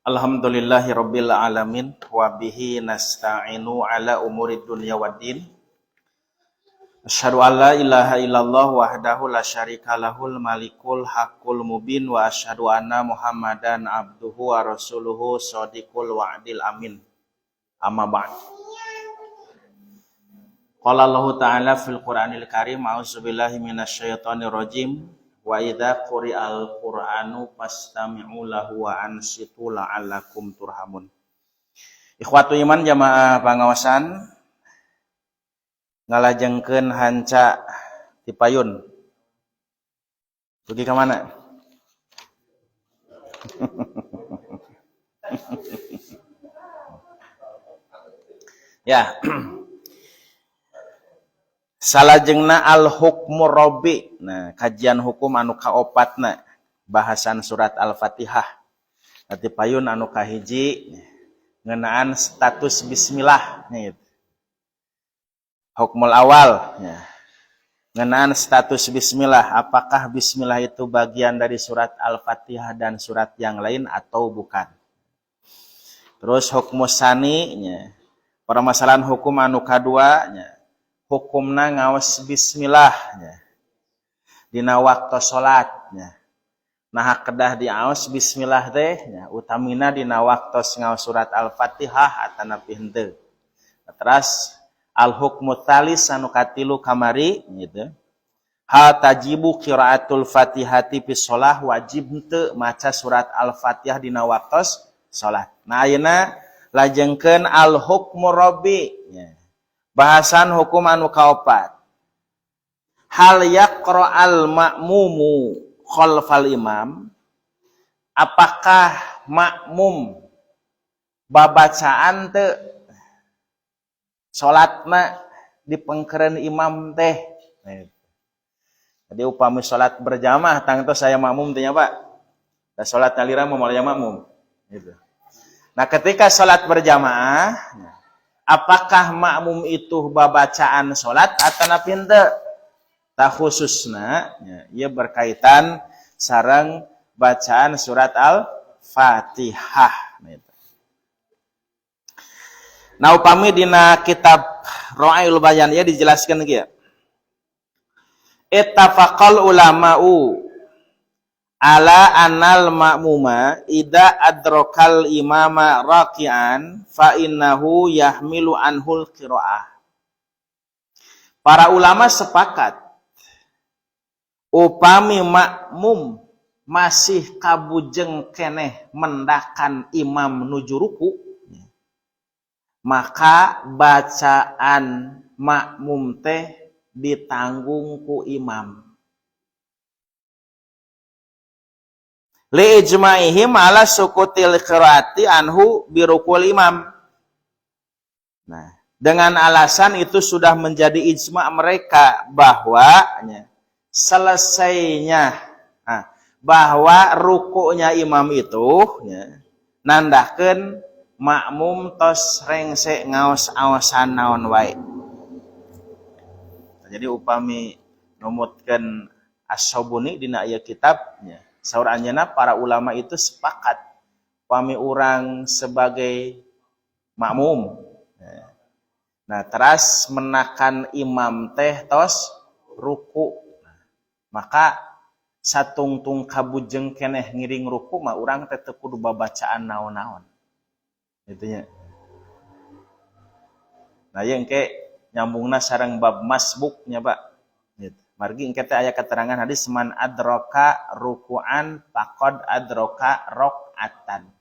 Alhamdulillahi rabbil alamin wa bihi nasta'inu ala umurid dunya waddin. Asyhadu an la ilaha illallah wahdahu la syarika lahul malikul haqqul mubin wa asyhadu anna Muhammadan abduhu wa rasuluhu shadiqul wa'dil amin. Amma ba'd. Qala Allahu ta'ala fil Qur'anil Karim, a'udzubillahi minasyaitonir rajim. Wa idza quri'al Qur'anu fastami'u lahu wa ansitu la'allakum turhamun. Ikhwatu iman jamaah pangaosan ngalajengkeun hanca tipayun. Pergi ke mana? Ya. Salajengna al-hukmu rabi. Nah, kajian hukum anu kaopatna bahasan surat Al-Fatihah. Nanti payun anu kahiji ngeunaan status bismillah nya gitu. Hukmul awal nya. Ngeunaan status bismillah, apakah bismillah itu bagian dari surat Al-Fatihah dan surat yang lain atau bukan? Terus hukmu sani nya. Permasalahan hukum anu kadua nya. Hukumna ngaos bismillah nya. Dina waktu salat nya. Nah kedah diaos bismillah teh nya, utamina dina waktu ngaos surat Al-Fatihah atanapi henteu. Terus al-hukmu tsalis anu katilu kamari gitu. Hal tajibu qiraatul Fatihati fi shalah, wajib henteu maca surat Al-Fatihah dina waktu salat. Nah ayeuna lajengkeun al-hukmu rabi nya. Bahasan hukum anu kaopat. Hal yaqra'al ma'mumu khalfal imam, apakah makmum babacaan teu salatna di pengkeren imam teh? Jadi upami salat berjamaah tangtos saya makmum teh nya Pak. Da salat nyalira mah moal aya makmum gitu. Nah ketika salat berjamaah, apakah makmum itu babacaan salat atanapi henteu? Tah khususna nya, ieu berkaitan sareng bacaan surat Al-Fatihah. Nah upami dina kitab Ra'ail Bayan ieu dijelaskeun kieu. Ittafaqal ulama'u ala anal ma'muma ida adrokal imama raki'an fa innahu yahmilu anhul qira'ah. Para ulama sepakat upami makmum masih kabujeng keneh mendakan imam nuju ruku, maka bacaan makmum teh ditanggung ku imam. Li ijma'ihim ala sukutil qiraati anhu birukul imam. Nah, dengan alasan itu sudah menjadi ijma' mereka bahwa ya, selesainya, nah, bahwa rukuknya imam itu ya, nandahkeun makmum tos rengse ngaos-aosan naon wae. Jadi upami numutkeun As-Sabuni dina ieu kitab nya, saur anjeunna para ulama itu sepakat upami urang sebagai makmum. Nah, teras menakan imam teh tos ruku. Nah, maka satungtung kabujeng keneh ngiring ruku mah urang teh teu kudu babacaan naon-naon. Gitu nya. Nah, ieu engke nyambungna sareng bab masbuk nya, Pak. Gitu. Margi engke teh aya keterangan hadis man adraka ruku'an faqad adraka rakaatan.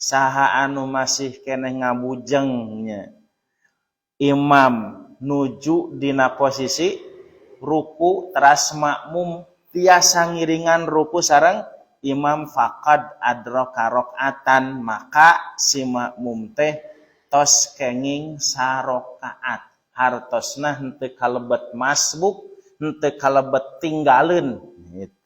Saha anu masih keneh ngabujeng nya imam nuju dina posisi ruku teras makmum tiasa ngiringan ruku sareng imam faqad adraka rakaatan, maka si makmum teh tos kenging sarakaat. Hartosna henteu kalebet masbuk, henteu kalebet tinggaleun gitu.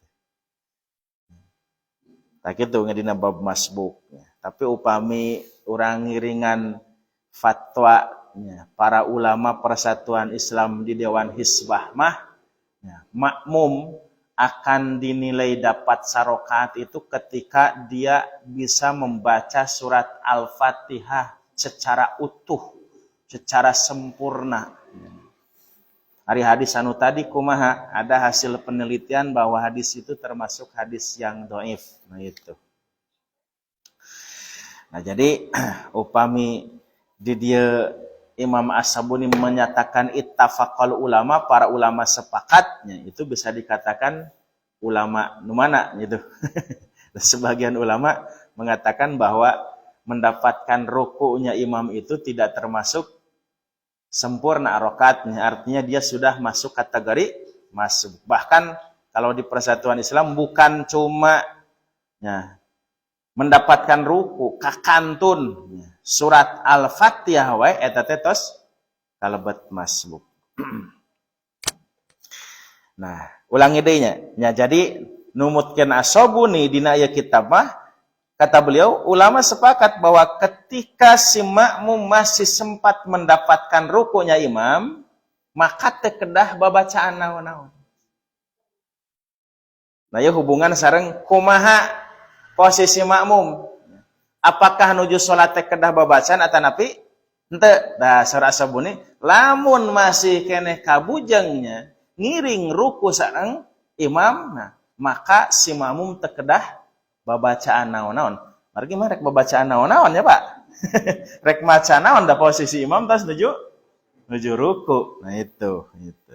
Tah kitu dina bab masbuk. Tapi upami urang ngiringan fatwa nya para ulama Persatuan Islam di Dewan Hisbah mah nya, makmum akan dinilai dapat sarokaat itu ketika dia bisa membaca surat Al-Fatihah secara utuh, secara sempurna. Ari hadis anu tadi kumaha? Ada hasil penelitian bahwa hadis itu termasuk hadis yang dhaif. Nah itu. Nah jadi upami di dia Imam As-Sabuni menyatakan ittafaqal ulama, para ulama sepakatnya, itu bisa dikatakan ulama nu mana gitu. Sebagian ulama mengatakan bahwa mendapatkan rukuknya imam itu tidak termasuk sempurna rakaatnya, artinya dia sudah masuk kategori masuk. Bahkan kalau di Persatuan Islam bukan cuma ya, mendapatkan ruku, kakantun surat Al-Fatihah wae eta teh tos kalebet masbuk. Nah, ulangi deui nya. Ya, jadi numutkeun As-Sabuni dina ieu kitab mah, kata beliau, ulama sepakat bahwa ketika si makmum masih sempat mendapatkan rukunya imam, maka teu kedah babacaan naon-naon. Nah, ya hubungan sareng kumaha posisi makmum. Apakah nuju salat teh kedah babacaan atanapi henteu? Da saur As-Sabuni, lamun masih keneh kabujengnya ngiring ruku sareng imam, nah maka si makmum teu kedah babacaan naon-naon. Margi mah rek babacaan naon-naon ya, Pak. Rek maca naon, da posisi imam tas nuju nuju ruku. Nah itu, itu.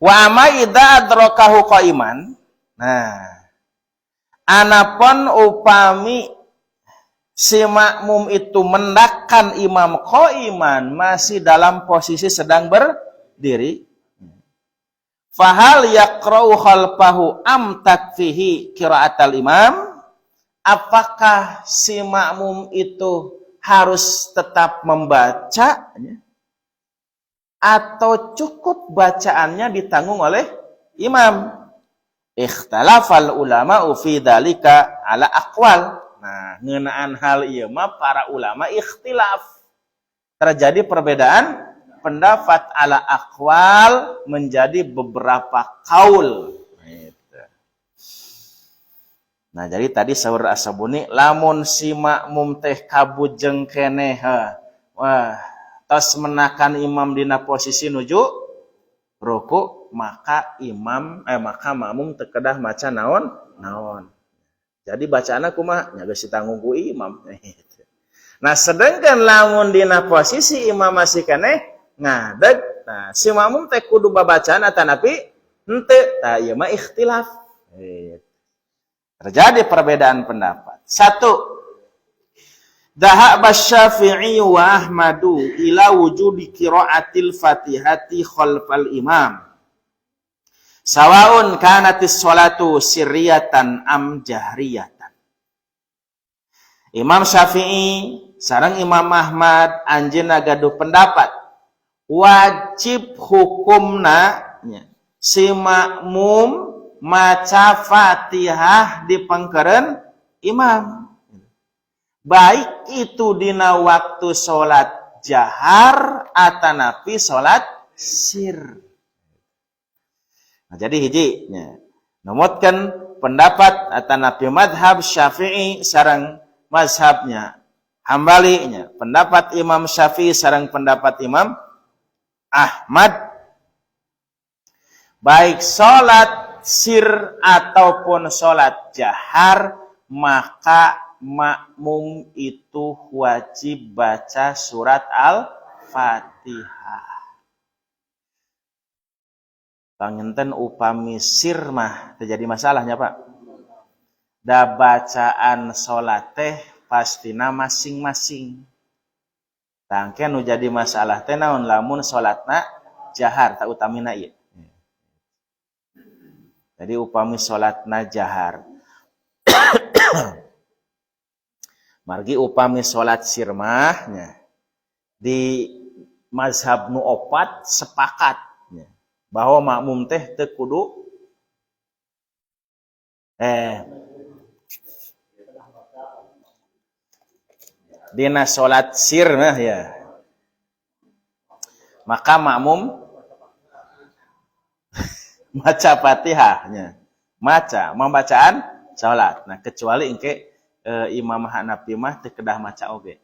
Wa amma idza adrakahu qaiman. Nah, anapun upami si makmum itu mendakan imam qaiman, masih dalam posisi sedang berdiri, fahal yaqra'u khalfahu am takfihi qira'atal imam? Apakah si makmum itu harus tetap membaca atau cukup bacaannya ditanggung oleh imam? Ikhtalafal ulama fi dzalika ala aqwal. Nah, ngeunaan hal ieu mah para ulama ikhtilaf. Terjadi perbedaan pendapat ala aqwal, menjadi beberapa kaul. Gitu. Nah, jadi tadi saur As-Sabuni, lamun si makmum teh kabujeng keneh, wah, tos menakan imam dina posisi nuju ruku, maka imam maka makmum teu kedah maca naon naon. Jadi bacaanna kumaha? Nya geus ditanggung ku imam. Nah, sedangkan lamun dina posisi imam masih keneh ngadeg, nah si makmum teh kudu babacaan atanapi henteu? Tah, ieu mah ikhtilaf. Terjadi perbedaan pendapat. Satu, Dhahaba Syafi'i wa Ahmadu ila wujudi qiraatil Fatihati khalfal imam. Sawaun kanatis sholatu sirriyatan am jahriyatan. Imam Syafi'i sareng Imam Ahmad anjeunna gaduh pendapat wajib hukumna nya, si makmum maca Fatihah di pengkeren imam. Baik itu dina waktu sholat jahar atanapi sholat sir. Nah, jadi hiji nya, numutkeun pendapat atanapi madhab Syafi'i sareng mazhabnya Hambali nya, pendapat Imam Syafi'i sareng pendapat Imam Ahmad, baik sholat sir ataupun sholat jahar, maka makmum itu wajib baca surat Al-Fatihah. Panginten upami sir mah terjadi masalahnya, Pak. Da bacaan sholat teh pastina masing-masing. Tangke nu jadi masalah teh naon? Lamun sholatna jahar, tak utamina ieu. Jadi upami sholatna jahar. Margi upami sholat sirmah nya, di mazhab nu opat sepakat nya, bahwa makmum teh teu kudu dina sholat sir mah ya. Maka makmum maca Fatihahnya. Maca, membacaan salat. Nah, kecuali engke Imam Hanafi mah teu kedah maca oge.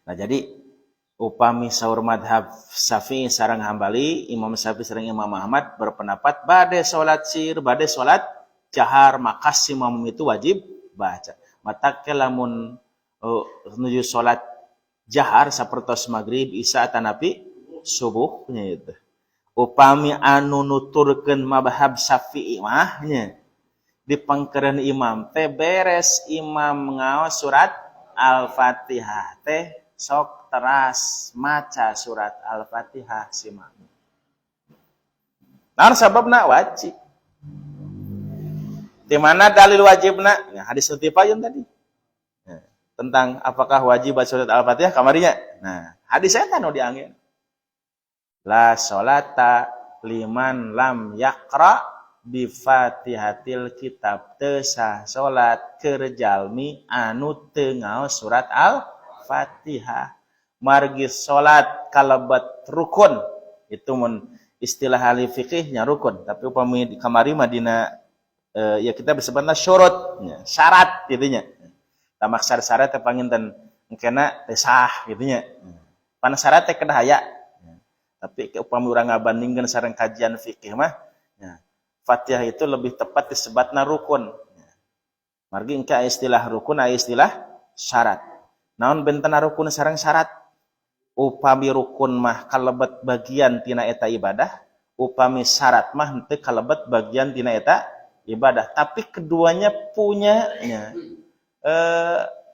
Nah, jadi upami saur madhab Syafi'i sareng Hambali, Imam Syafi'i sareng Imam Ahmad berpendapat bade salat sir, bade salat jahar, maka si makmum itu wajib baca. Mata ke lamun nuju salat jahar sapertos maghrib, isya atanapi subuh nya itu. Upami anu nuturkeun madhab Syafi'i mah nya dipangkeureun imam teh beres imam ngaos surat Al-Fatihah teh sok teras maca surat Al-Fatihah si makmum. Naon sababna wajib? Di mana dalil wajibna? Ya, hadis nu payun tadi. Ya, tentang apakah wajib baca surat Al-Fatihah kamarinya. Nah, hadis eta nu diangge. La sholata liman lam yaqra bi Fatihatil kitab, teu sah salat keur jalmi anu teu ngaos surat Al-Fatihah. Margi salat kalebet rukun, itu mun istilah ahli fikihnya rukun, tapi upami di kamari mah dina ya kita disebutna syurut, ya, syarat gitu nya. Tamak syarat teh panginten engkena teh sah gitu nya. Pan syarat teh kedah aya. Tapi upami urang ngabandingkeun sareng kajian fikih mah ya, Fatihah itu lebih tepat disebutna rukun. Margi engke aya istilah rukun, aya istilah syarat. Naon bentena rukun sareng syarat? Upami rukun mah kalebet bagian tina eta ibadah, upami syarat mah henteu kalebet bagian tina eta ibadah. Tapi keduanya punya ya,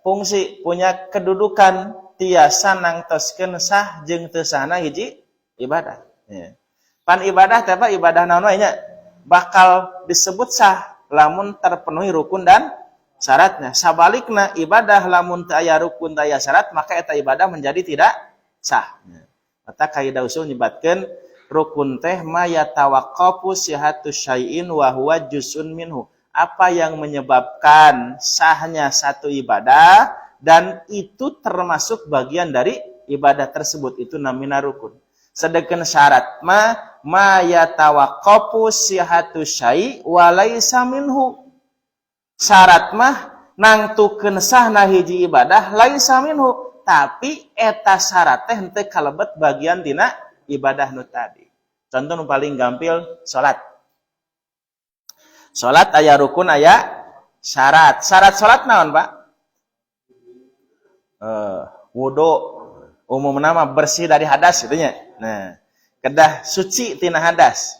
fungsi, punya kedudukan, tiasa nangtoskeun sah jeung teu sahna hiji ibadah. Ya. Pan ibadah teh apa? Ibadah naon wae nya bakal disebut sah lamun terpenuhi rukun dan syaratnya. Sabalikna ibadah lamun teu aya rukun teu aya syarat, maka eta ibadah menjadi tidak sah. Mata kaidah usul nyebatkeun rukun teh ma yatawaqqafu sihhatu syai'in wa huwa juz'un minhu. Apa yang menyebabkan sahnya satu ibadah dan itu termasuk bagian dari ibadah tersebut, itu namina rukun. Sedangkan syarat ma ma yatawaqqafu sihhatu syai' wa laisa minhu. Syarat mah nangtukeun sahna hiji ibadah laisa minhu, tapi eta syarat teh henteu kalebet bagian tina ibadah nu tadi. Contoh nu paling gampil salat. Salat aya rukun aya syarat. Syarat salat naon, Pak? Wudu umumna mah bersih dari hadas gitu nya. Nah, kedah suci tina hadas.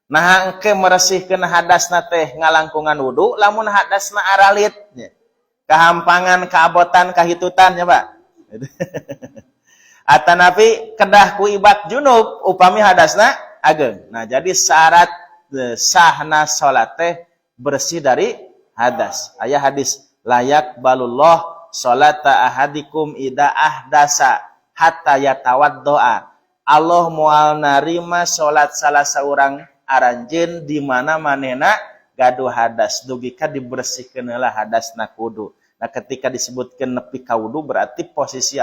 Nah, engke meresihkeun hadasna teh ngalangkungan wudu, lamun hadasna aralit nya. Kahampangan, kaabotan, kahitutan nya, Pak. Atanapi kedah ku ibak junub upami hadasna ageng. Nah, jadi syarat sahna salat teh bersih dari hadas. Aya hadis layak balullah salata ahadikum ida ahdasa hatta yatawaddoa. Allah moal narima salat salah seorang aranjeun di mana manena gaduh hadas dugi ka dibersihkeun heula hadasna kudu. Nah, ketika disebutkan nepi ka wudu berarti posisi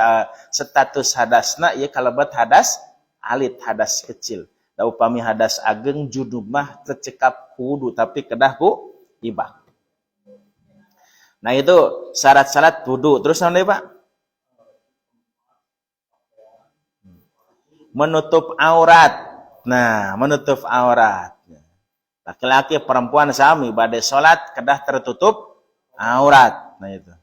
status hadasna ieu kalebet hadas alit, hadas kecil. Da upami hadas ageng junub mah teu cekap ku wudu tapi kedah ku ibak. Nah, itu syarat-syarat wudu. Terus naon deui, Pak? Menutup aurat. Nah, menutup aurat. Laki-laki perempuan sami bade salat kedah tertutup aurat. Nah itu.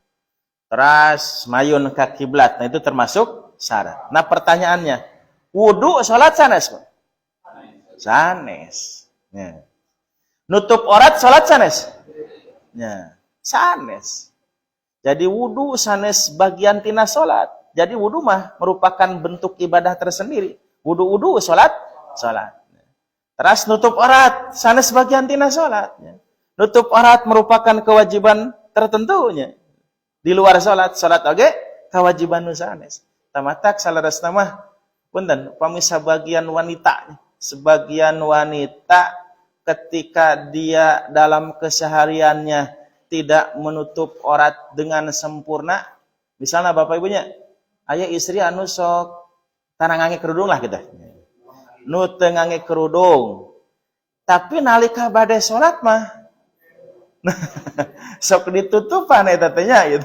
Teras mayun ka kiblat. Nah itu termasuk syarat. Nah pertanyaannya, wudu salat sanes, Pak? Sanes. Ya. Nutup aurat salat sanes? Ya, sanes. Jadi wudu sanes bagian tina salat. Jadi wudu mah merupakan bentuk ibadah tersendiri. Wudu-wudu salat, salat. Teras nutup aurat sanes bagian tina salat. Nutup aurat merupakan kewajiban tertentunya. Di luar salat, salat oge kewajiban nu sanes. Tamatak salaresna mah punten upami sebagian wanita ketika dia dalam kesehariannya tidak menutup aurat dengan sempurna, misalnya bapak ibunya, Aya istri anu sok tara ngangge kerudung lah gitu. Nu teu ngangge kerudung. Tapi nalika bade salat mah sok ditutupan eta teh nya gitu.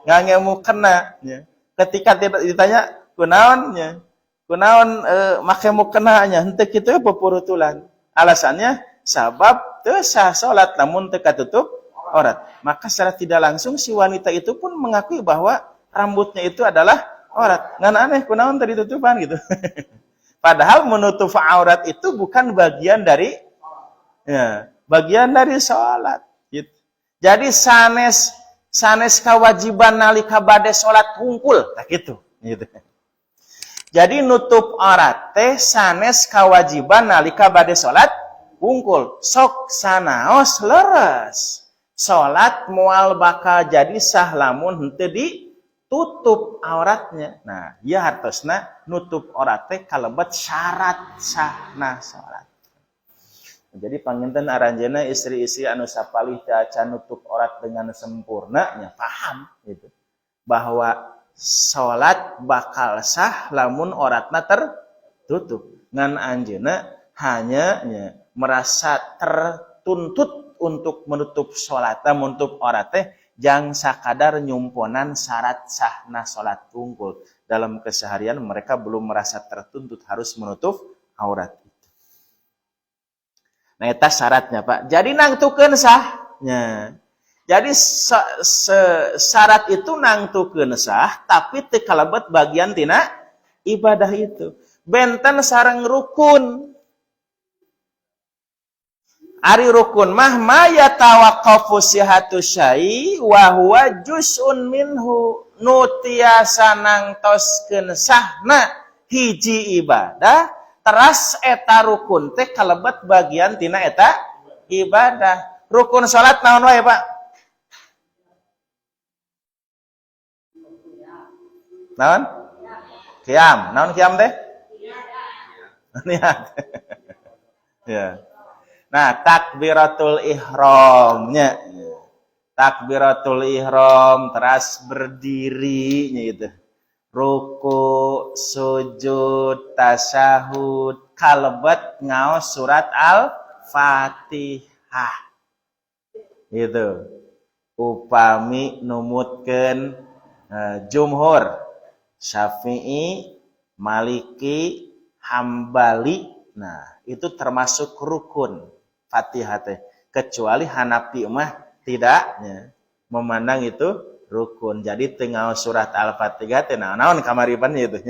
Ngangge mukena nya. Ketika ditanya kunaon nya? Kunaon make mukena nya? Henteu kitu pupurutulan. Alasannya sabab teu sah salat lamun teu katutup aurat. Maka secara tidak langsung si wanita itu pun mengakui bahwa rambutnya itu adalah aurat. Ngan aneh kunaon teu ditutupan gitu. Padahal menutup aurat itu bukan bagian dari ya, bagian dari sholat. Gitu. Jadi sanes sanes kewajiban nalika bade sholat hungkul, tak gitu. Gitu. Jadi nutup aurat teh sanes kewajiban nalika bade sholat hungkul. Sok sanaos leres. Sholat moal bakal jadi sah lamun henteu ditutup auratnya. Nah, ya hartosna nutup aurat teh kalebet syarat sahna salat. Jadi panginten aranjeuna istri-istri anu sapalih teu acan nutup aurat dengan sempurna nya paham gitu. Bahwa salat bakal sah lamun auratna tertutup. Ngan anjeunna hanya nya, merasa tertuntut untuk menutup salat, menutup aurat teh jang sakadar nyumponan syarat sahna salat tungkul. Dalam keseharian mereka belum merasa tertuntut harus menutup aurat itu. Nah, eta syaratnya, Pak. Jadi nangtukeun sahnya. Jadi syarat itu nangtukeun sah, tapi teu kalebet bagian tina ibadah itu. Benten sareng rukun. Ari rukun mah ma yatawaqqafu sihhatu syai wa huwa juz'un minhu, nu tiasa nangtoskeun sahna hiji ibadah, teras eta rukun teh kalebet bagian tina eta ibadah. Rukun salat naon wae, Pak? Naon? Qiyam. Naon qiyam teh? Niat. Ya. Nah, takbiratul ihramnya. Takbiratul ihram teras berdiri nya gitu. Ruku, sujud, tasyahud, kalebet ngaos surat Al-Fatihah. Gitu. Upami numutkeun jumhur Syafi'i, Maliki, Hambali. Nah, itu termasuk rukun Fatihah teh. Kecuali Hanafi mah tidak ya, memandang itu rukun. Jadi teu ngaos surat Al-Fatihah teh naon-naon kamaripan gitu.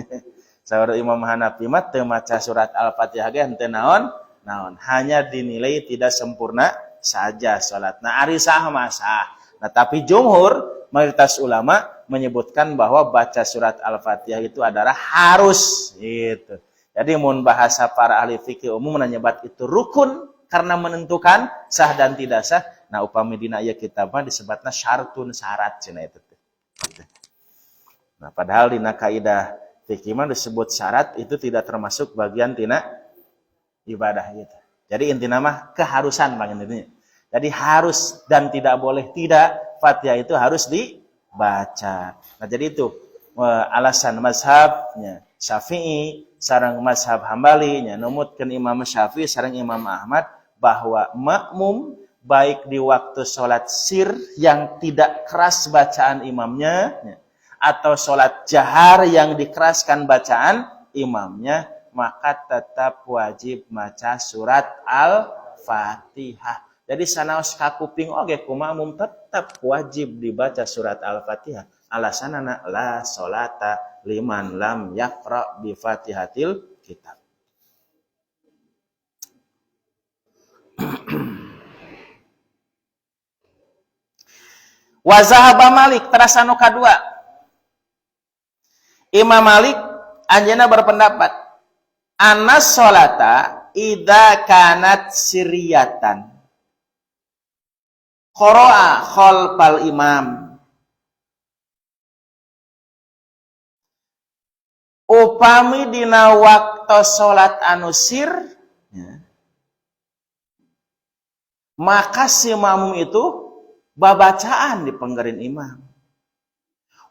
Saur Imam Hanafi mah teu maca surat Al-Fatihah ge henteu naon naon. Hanya dinilai tidak sempurna saja salat. Nah, ari sah mah sah. Nah, tapi jumhur mayoritas ulama menyebutkan bahwa baca surat Al-Fatihah itu adalah harus gitu. Jadi mun bahasa para ahli fikih umum menyebat itu rukun karena menentukan sah dan tidak sah. Nah, upami dina ieu kitab mah disebutna syartun, syarat cenah itu teh. Nah, padahal dina kaidah fikih mah disebut syarat itu tidak termasuk bagian tina ibadah gitu. Jadi intina mah keharusan bang intinya. Jadi harus dan tidak boleh tidak, Fatihah itu harus dibaca. Nah, jadi itu alasan mazhabnya Syafi'i sareng mazhab Hambali nya, numutkeun Imam Syafi'i sareng Imam Ahmad bahwa makmum baik di waktu sholat sir yang tidak keras bacaan imamnya ya, atau sholat jahar yang dikeraskan bacaan imamnya, maka tetap wajib maca surat Al-Fatihah. Jadi sanaos kakuping oge ku makmum tetap wajib dibaca surat Al-Fatihah. Alasanana la solata liman lam yaqra bi Fatihatil kitab. Wa zahaba Malik, teras anu kadua. Imam Malik anjeunna berpendapat annas sholata idza kanat sirriyatan qara'a khalfal imam. Upami dina waktu salat anu sir ya, maka si makmum itu babacaan di penggerin imam.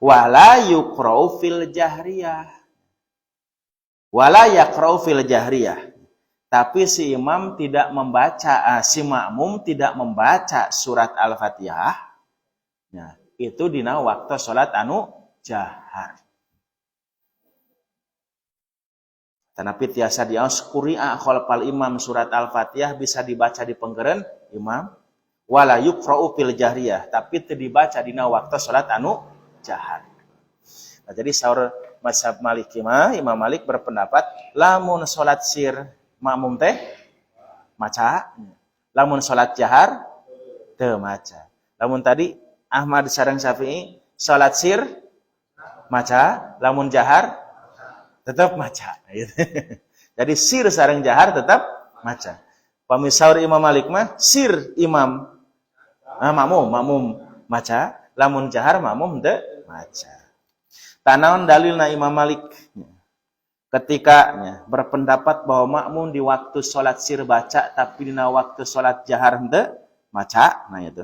Wala yuqra'u fil jahriyah. Wala yaqra'u fil jahriyah. Tapi si imam tidak membaca, si makmum tidak membaca surat Al-Fatihah. Nah, itu dina waktu salat anu jahar. Tanapi tiasa diaos quri'a khalfal imam, surat Al-Fatihah bisa dibaca di pengkeren imam. Wala yuqra'u fil jahriyah, tapi teu dibaca dina waktu salat anu jahar. Nah, jadi saur mazhab Maliki mah, Imam Malik berpendapat lamun salat sir makmum teh maca, lamun salat jahar teu maca. Lamun tadi Ahmad sareng Syafi'i salat sir maca, lamun jahar tetap maca. Jadi sir sareng jahar tetap maca. Pami saur Imam Malik mah sir imam makmum maca, lamun jahar makmum teu maca. Tanaon dalilna Imam Malik ketika berpendapat bahwa makmum di waktu salat sir baca tapi dina waktu salat jahar henteu maca, nah itu.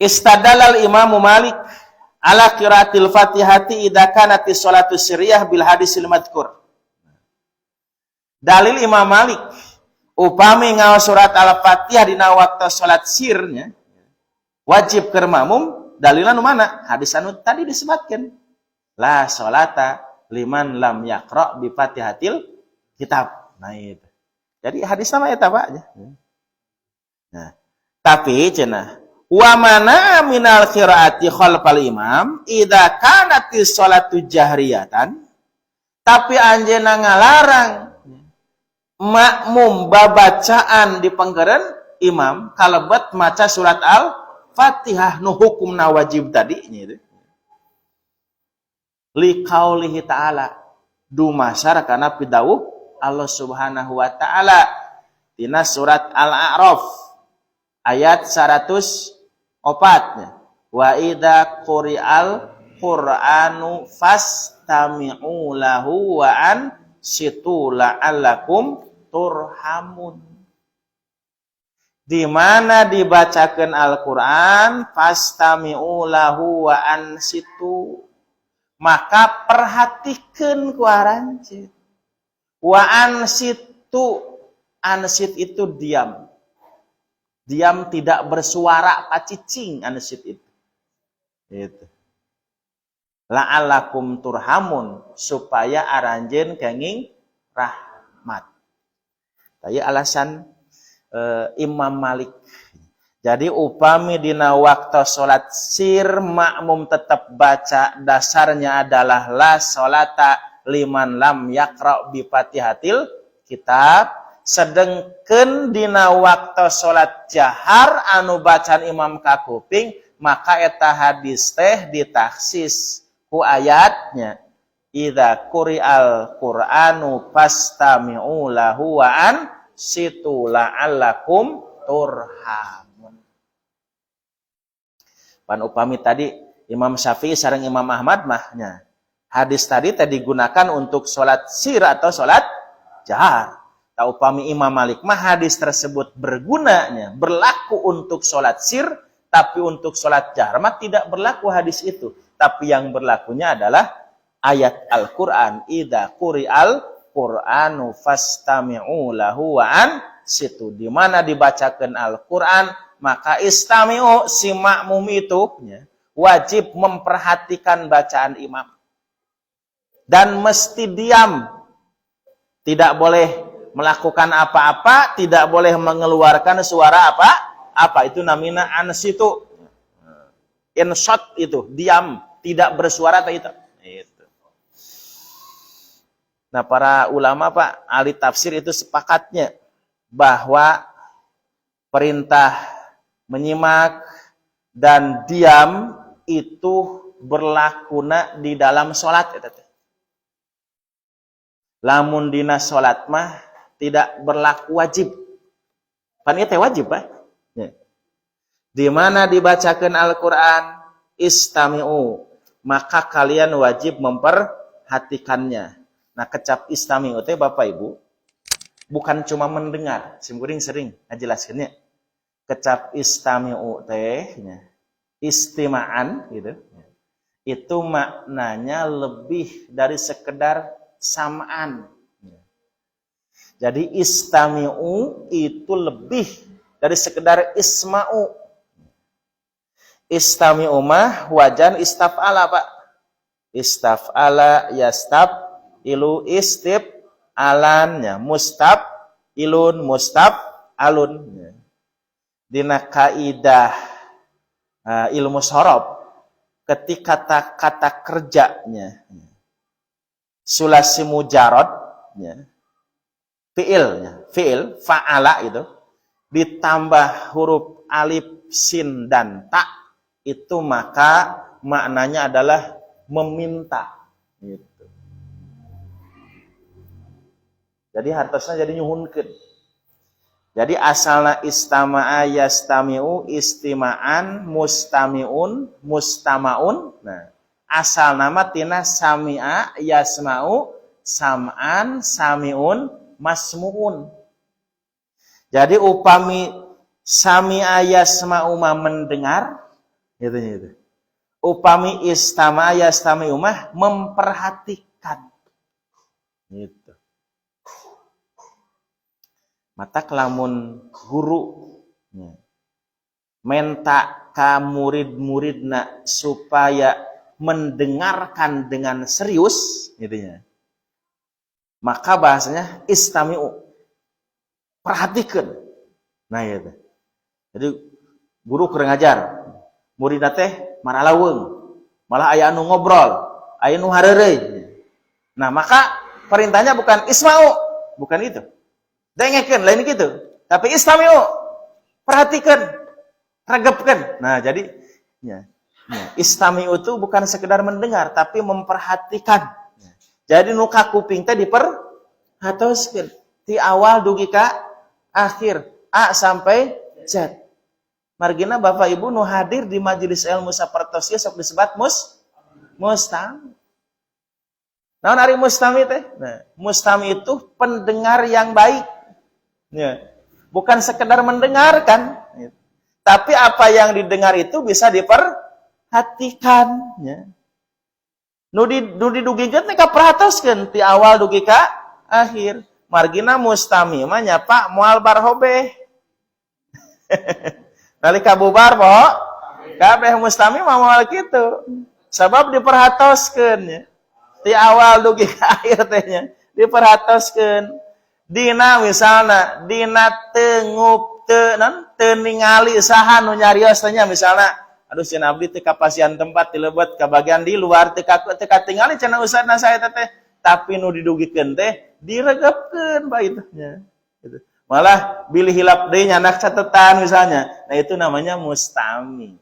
Istadalal Imam Malik ala qiraatil Fatihati idza kanati salatu sirriyah bil hadisil madhkur. Dalil Imam Malik upami ngaos surat Al-Fatihah dina waktu salat sirnya wajib keur makmum, dalilna nu mana? Hadis anu tadi disebutkan. La salata liman lam yaqra bi Fatihatil kitab. Nah itu. Jadi hadis sama eta Pak. Nah, tapi cenah wa mana minal qiraati khalfal imam idza kanatis salatu jahriyatan, tapi anjeunna ngalarang makmum babacaan di pengkeren imam kalebet maca surat Al-Fatihah nu hukumna wajib tadi nya itu. Liqaulihi ta'ala dumasar kana pidawuh Allah Subhanahu wa taala dina surat Al-A'raf ayat 104 wa idza quri'al qur'anu fastami'u lahu wa ansitu la'allakum turhamun. Di mana dibacakan Al-Qur'an fastami'u lahu wa ansitu, maka perhatikeun ku aranjeun. Wa ansitu, ansit itu diam. Diam tidak bersuara, pacicing ansit itu. Itu. La'allakum turhamun, supaya aranjeun kenging rahmat. Tadi alasan Imam Malik. Jadi upami dina waktu salat sir makmum tetap baca, dasarnya adalah la salata liman lam yaqra bi Fatihatil kitab. Sedengkeun dina waktu salat jahar anu bacaan imam kakuping, maka eta hadis teh ditaksis ku ayatnya idza quri'al qur'anu fastami'u lahu wa ansitu la'allakum turhamun. Pan upami tadi Imam Syafi'i sareng Imam Ahmad mah nya hadis tadi teh digunakan untuk salat sir atau salat jahar. Tak upami Imam Malik mah hadis tersebut bergunanya, berlaku untuk sholat sir, tapi untuk sholat jahar mah tidak berlaku hadis itu. Tapi yang berlakunya adalah ayat Al-Quran, idza quri'al Qur'anu fastami'u lahu wa ansitu. Di mana dibacakan Al-Quran, maka istami'u, si makmum itu wajib memperhatikan bacaan imam. Dan mesti diam. Tidak boleh melakukan apa-apa, tidak boleh mengeluarkan suara apa-apa. Itu namina ansitu. Insot itu, diam, tidak bersuara itu. Itu. Nah, para ulama Pak, ahli tafsir itu sepakatnya bahwa perintah menyimak dan diam itu berlakuna di dalam sholat. Lamun dina sholat mah tidak berlaku wajib. Pan ieu teh wajib, Pak. Ya. Di mana dibacakan Al-Qur'an, istami'u, maka kalian wajib memperhatikannya. Nah, kecap istami'u teh Bapak Ibu bukan cuma mendengar, simkuring sering ngajelaskeunnya. Kecap istami'u teh nya, istima'an gitu. Itu maknanya lebih dari sekedar samaan. Jadi istami'u itu lebih dari sekedar isma'u. Istami'u mah wazan istaf'ala, Pak. Istaf'ala yastab ilu istib alannya mustab ilun mustab alun. Dina kaidah ilmu sorof, ketika kata kata kerjanya sulasi mujarad ya, fiilnya, fiil fa'ala itu ditambah huruf alif, sin, dan ta, itu maka maknanya adalah meminta gitu. Jadi hartosnya jadi nyuhunkeun. Jadi asalna istama'a yastami'u istima'an mustami'un mustamaun. Nah, asal nama tina sami'a yasma'u sam'an sami'un masmu'un. Jadi upami sami'a yasma'u mah mendengar gitu gitu. Upami istama'a yastami'u mah memperhatikan. Gitu. Matak lamun guru ya, menta ka murid-muridna supaya mendengarkan dengan serius gitu ya. Maka bahasanya istami'u. Perhatikan. Nah gitu. Jadi guru keur ngajar, muridna teh maralaweng, malah aya anu ngobrol, aya nu hareureuy. Nah, maka perintahnya bukan isma'u, bukan itu. Dengekeun, lain gitu. Tapi istami'u, perhatikan, regepkan. Nah, jadi ya, ya, istami'u itu bukan sekedar mendengar, tapi memperhatikan. Jadi nu ka kuping teh diperhatoskeun ti awal dugi ka akhir, A sampai Z. Margina Bapak Ibu nu hadir di majelis ilmu sapertos ieu sok disebat mustami. Naon ari mustami teh? Nah, mustami itu pendengar yang baik. Ya. Bukan sekedar mendengarkan, tapi apa yang didengar itu bisa diperhatikan. Ya. Nu didugikeun teh kaperhatoskeun ti awal dugi ka akhir. Margina mustami mah nya, Pak, moal barhobeh. Nalika bubar poho kabeh, mustami mah moal kitu. Sabab diperhatoskeun ya. Ti awal dugi ka akhir teh nya diperhatoskeun. Dina misalna dina tengup teu non teu ningali saha nu nyarios teh nya, misalna aduh cenah abdi teu kapasihan tempat di lebet ka bagian di luar, teu katingali cenah ustadna saya teh, tapi nu didugikeun teh diregepkeun, Pak, itu nya gitu. Malah bilih hilap deui nyandak catatan misalnya. Nah, itu namanya mustami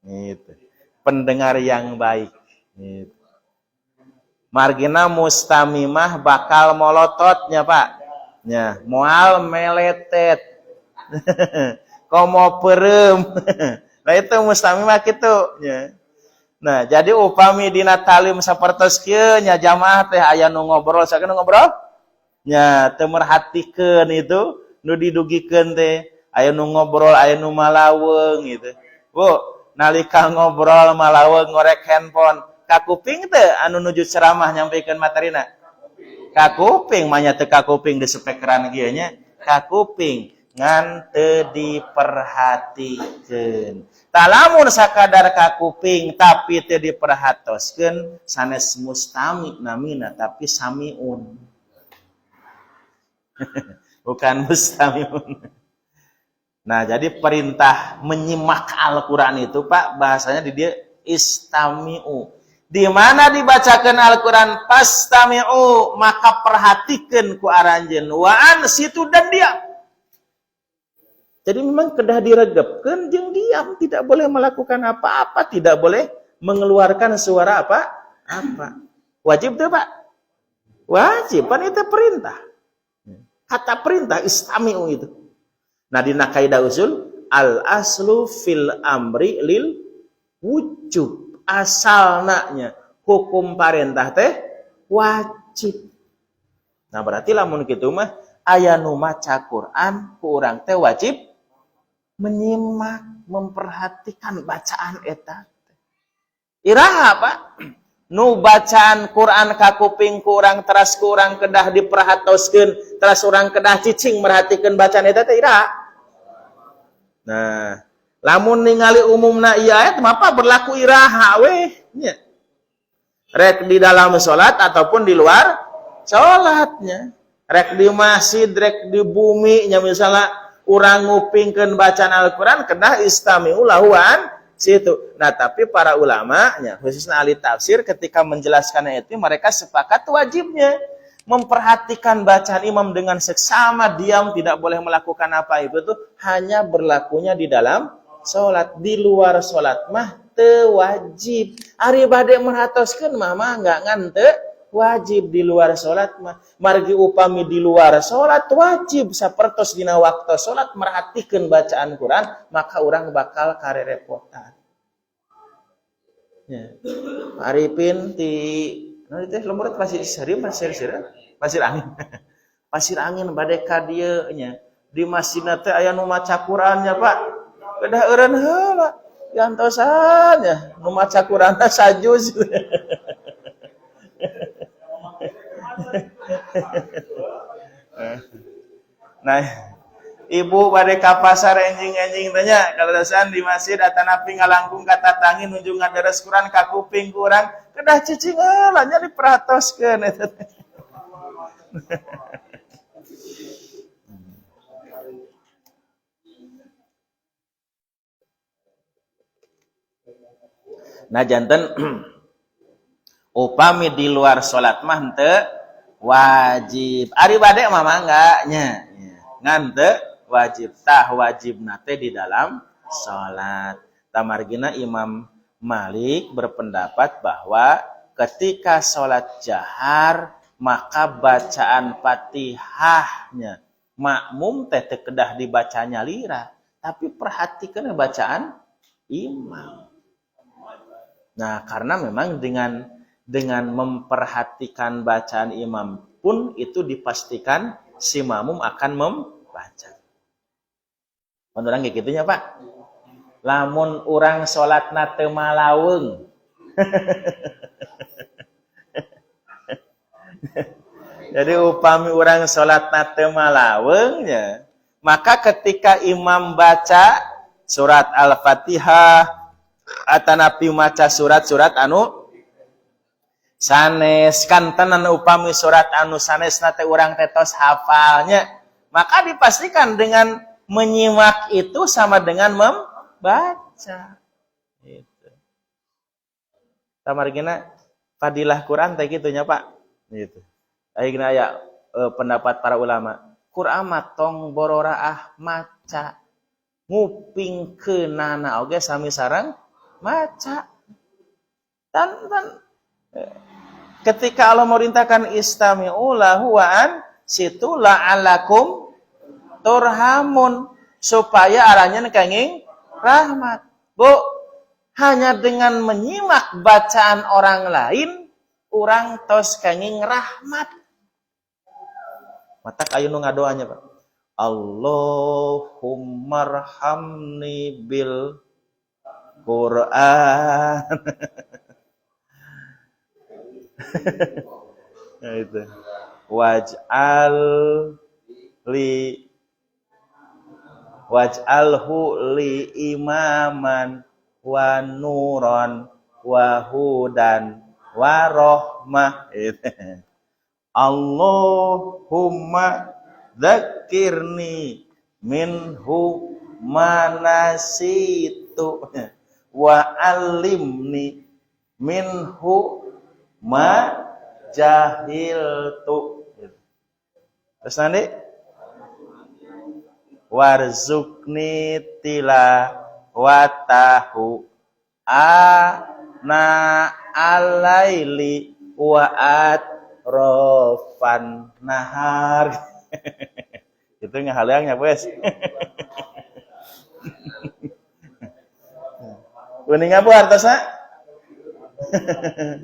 gitu. Pendengar yang baik gitu. Margina mustami mah bakal molototnya, Pak, nya, moal meletet komo peureum. Nah, itu mustami mah kitu nya. Nah, jadi upami dina talim sapertos kieu nya, jamaah teh aya nu ngobrol, saha nu ngobrol nya, teu merhatikeun itu nu didugikeun teh, aya nu ngobrol, aya nu malaweung gitu. Bu, nalika ngobrol malaweung ngorek handphone, kakuping teu anu nuju ceramah nyampaikan materina? Kakuping mah nya, teu kakuping di speakeran kieu nya, kakuping ngan teu diperhatikeun. Tah, lamun sakadar kakuping tapi teu diperhatoskeun, sanes mustami namina, tapi samiun. Bukan mustamiun. Nah, jadi perintah menyimak Al-Quran itu, Pak, bahasanya di dia istami'u. Di mana dibacakan Al-Quran fastami'u, maka perhatikan ku aranjeun, wa ansitu, dan diam. Jadi memang kedah diregepkeun jeung diam, tidak boleh melakukan apa-apa, tidak boleh mengeluarkan suara apa? Apa. Wajib tuh, Pak? Wajib, kan itu perintah. Kata perintah istami'u itu. Nah, di kaidah usul al aslu fil amri lil wujub. Asalna hukum parentah teh wajib. Nah, berarti lamun kitu mah aya nu maca Quran ku urang teh wajib Menyimak, memperhatikan bacaan eta. Iraha, Pak? Nu bacaan Quran ka kuping ku urang teras ku urang kedah diperhatoskeun, teras urang kedah cicing merhatikeun bacaan eta teh iraha. Nah, lamun ningali umumna ieu ayat mah berlaku iraha weh nya. Rek di dalam salat ataupun di luar salatnya. Rek di masjid, rek di bumi nya, misalnya urang ngupingkeun bacaan Al-Qur'an kedah istami'u lahu situ. Nah, tapi para ulama nya, khususnya ahli tafsir, ketika menjelaskan itu mereka sepakat wajibnya memperhatikan bacaan imam dengan seksama, diam, tidak boleh melakukan apa itu tuh hanya berlakunya di dalam sholat. Di luar sholat mah teu wajib. Ari bade merhatoskeun mah mah enggak ngan teu wajib di luar sholat mah. Margi upami di luar sholat wajib sapertos dina waktu sholat merhatikeun bacaan Quran, maka orang bakal karerepotan ya. Arifin di nah itu lembur pasir seri, pasir seri, pasir angin, pasir angin bade ka dieu nya, di masjid teh aya nu maca Quran nya, Pak, kedah eureun heula diantosan nya, nu maca Quran sajuz. Nah, ibu bade ka pasar enjing-enjing tanya kalau di masjid atanapi ngalangkung ka tatangi nuju ngaderes Quran ka kuping ku urang kedah cicing heula nya, diperhatoskeun eta. Nah, janten upami di luar salat mah henteu wajib. Ari bade mah mangga nya. Ngan teu wajib. Tah, wajibna teh di dalam salat. Tamargina Imam Malik berpendapat bahwa ketika salat jahar maka bacaan Fatihahnya makmum teh teu kedah dibacanya lira, tapi perhatikan bacaan imam. Nah, karena memang dengan memperhatikan bacaan imam pun itu dipastikan si makmum akan membaca. Mun urang kayak gitunya, Pak. Lamun urang salatna teu malaweung. Jadi upami urang salatna teu malaweung nya, maka ketika imam baca surat Al-Fatihah atanapi maca surat-surat anu sanes, kantenan upami surat anu sanes teh urang teh tos hafalnya, maka dipastikan dengan menyimak itu sama dengan membaca. Gitu. Tamargina fadilah Quran teh kitu nya, Pak. Gitu. Ayeuna aya pendapat para ulama. Quran mah tong bororaah maca, ngupingkeunana oge sami sareng maca. Dan ketika Allah merintahkan istami'u lahu wa ansitu la'allakum turhamun, supaya arahnya kenging rahmat. Bu, hanya dengan menyimak bacaan orang lain urang tos kenging rahmat. Matak ayo nu ngadoanya, Pak. Allahummarhamni bil Quran. Nah, itu. Waj'al li waj'alhu li imaman wa nuran wa hudan wa rahmah. Allahumma dzakirni minhu manasitu wa alimni minhu ma jahiltu. Terus nanti warzukni tilawatahu ana alaili wa atrofan nahar. Itu ngahaleangnya, bos. Kuning apa hartosna?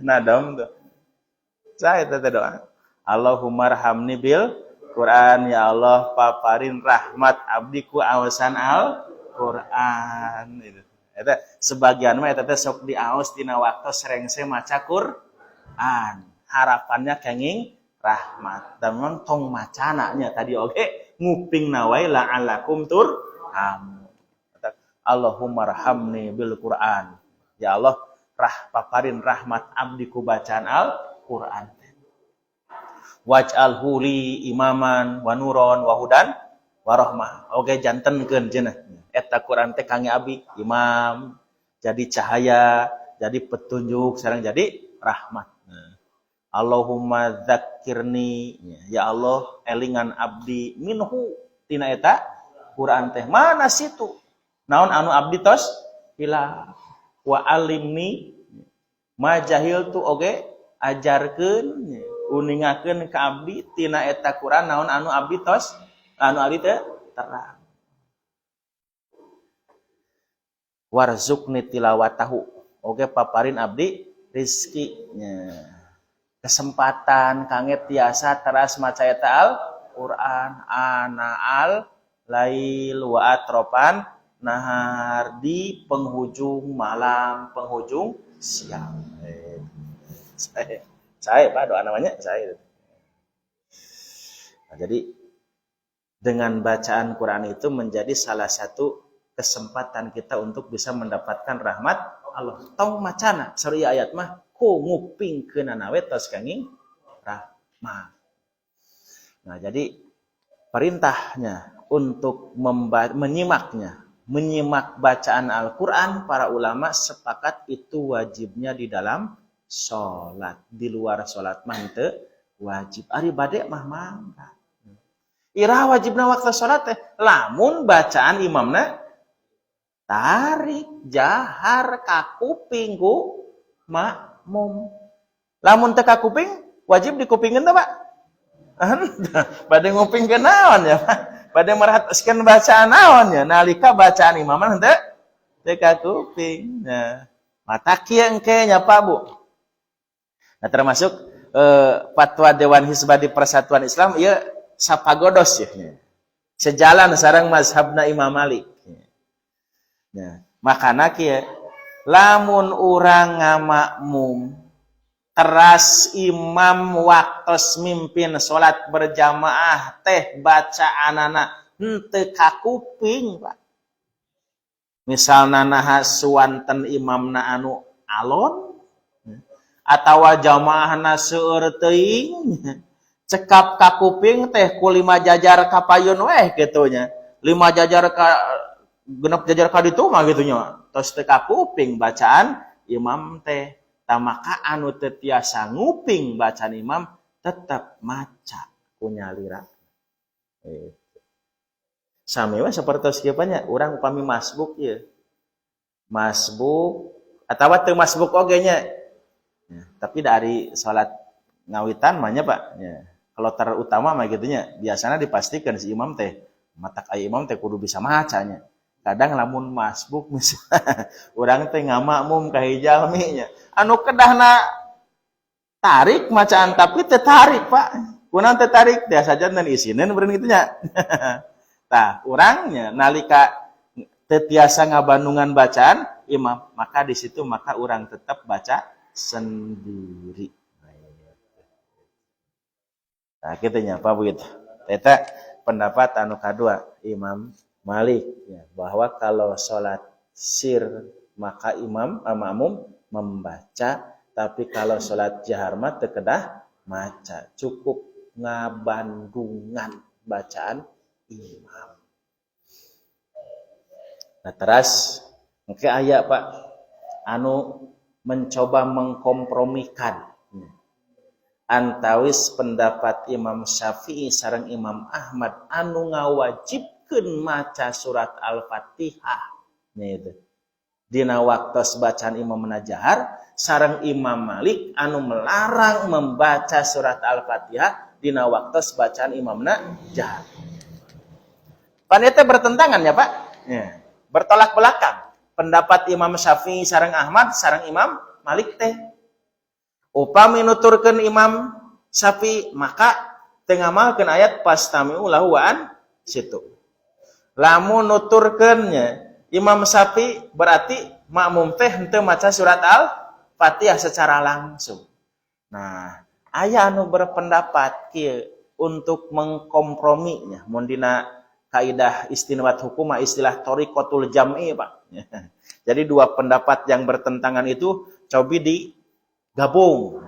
Nadom tuh. Saya teh doa. Allahumma arhamni bil Quran, ya Allah paparin rahmat abdi ku awasan al Quran gitu. Eta sebagian mah eta teh sok diaos dina waktu rengse maca Quran. Harapannya kenging rahmat. Dan memang tong macana nya tadi oge nguping wae la'allakum turhamun. Allahumma rahamni bil Quran. Ya Allah, paparin rahmat abdi ku bacaan Al-Quran. Waj'alhu li imaman wa nuron wa hudan wa rahmah. Oke, jantenkeun cenah. Eta Quran teh kangge abdi imam, jadi cahaya, jadi petunjuk, sareng jadi rahmat. Nah. Allahumma dzakirni, ya Allah, elingan abdi minhu tina eta Quran teh mana situ. Naon anu abdi tos hilap, wa alimni ma jahiltu, oge ajarkeun, uningakeun ka abdi tina eta Quran naon anu abdi tos anu abdi teh terang, warzuqni tilawatahu, oge paparin abdi rizki nya, kesempatan kangge tiasa teras maca eta Al-Qur'an ana al lail wa atropan nahar, di penghujung malam, penghujung siang. Saya Pak, doa namanya saya. Nah, jadi dengan bacaan Quran itu menjadi salah satu kesempatan kita untuk bisa mendapatkan rahmat Allah. Tong macana saur ayat mah ku ngupingkeunana we tos kenging rahmat. Nah, jadi perintahnya untuk menyimaknya, menyimak bacaan Al-Quran, para ulama sepakat itu wajibnya di dalam sholat. Di luar sholat mah teu wajib. Ari bade mah mangga. Iraha wajibna waktu sholat teh? Lamun bacaan imamna tarik, jahar, kakuping ku makmum. Lamun teu kakuping, wajib dikupingkeun teh, Pak? Bade ngupingkeun naon ya, Pak? Bade merhatoskeun bacaan naon ya? Nalika bacaan imam mah teu teu kakuping. Nah, mata kieu engke nya, Pak, Bu. Nah, termasuk fatwa Dewan Hisbah di Persatuan Islam ieu sapagodos ya. Sejalan sareng mazhabna Imam Malik. Nah, makana kieu, lamun urang ngamakmum teras imam waktos mimpin salat berjamaah teh bacaanana henteu kakuping, Pak. Misalna naha suanten imamna anu alon atawa jamaahna seueur teuing, cekap kakuping teh ku lima jajar kapayun weh kitu nya. Lima jajar ka 6 jajar ka ditu mah kitu nya. Tos teu kakuping bacaan imam teh. Tah, maka anu teu tiasa nguping bacaan imam tetap maca ku nyalira. Gitu. Sami we sapertos kieu nya, urang upami masbuk ieu. Masbuk atawa teu masbuk oge nya. Ya, tapi dari salat ngawitan mah nya, Pak, ya. Kalau terutama mah gitu nya, biasanya dipastikan si imam teh, matak aya imam teh kudu bisa macanya. Kadang lamun masbuk misalnya, urang teh ngamakmum ka hiji jalmi nya. Anu kedahna tarik macaan tapi teu tarik, Pak. Kunaon teu tarik? Biasa janten isineun beureun kitu nya. Tah, urangnya nalika teu tiasa ngabandungan bacaan imam, maka di situ maka urang tetap baca sendiri. Nah, kitu nya, Pak, begitu. Eta pendapat anu kadua Imam Malik ya, bahwa kalau sholat sir maka imam makmum membaca, tapi kalau sholat jahar mah teu kedah maca, cukup ngabandungan bacaan imam. Nah, teras engke aya, Pak, anu mencoba mengkompromikan antawis pendapat Imam Syafi'i sareng Imam Ahmad anu ngawajibkeun maca surat Al-Fatihah nya itu dina waktos bacaan imam jahar, sareng Imam Malik anu melarang membaca surat Al-Fatihah dina waktos bacaan imamna jahar. Pan eta bertentangan ya, Pak? Ya. Bertolak belakang. Pendapat Imam Syafi'i sareng Ahmad sareng Imam Malik teh. Upami nuturkeun Imam Syafi'i maka teu ngamalkeun ayat fastami'u lahu wa ansitu. Lamun nuturkeunnya Imam Syafi'i berarti makmum teh henteu maca surat Al-Fatihah secara langsung. Nah, aya anu berpendapat kieu untuk mengkomprominya mun dina kaidah istinbat hukum istilah thariqatul jam'i, Pak. Jadi dua pendapat yang bertentangan itu cobi digabung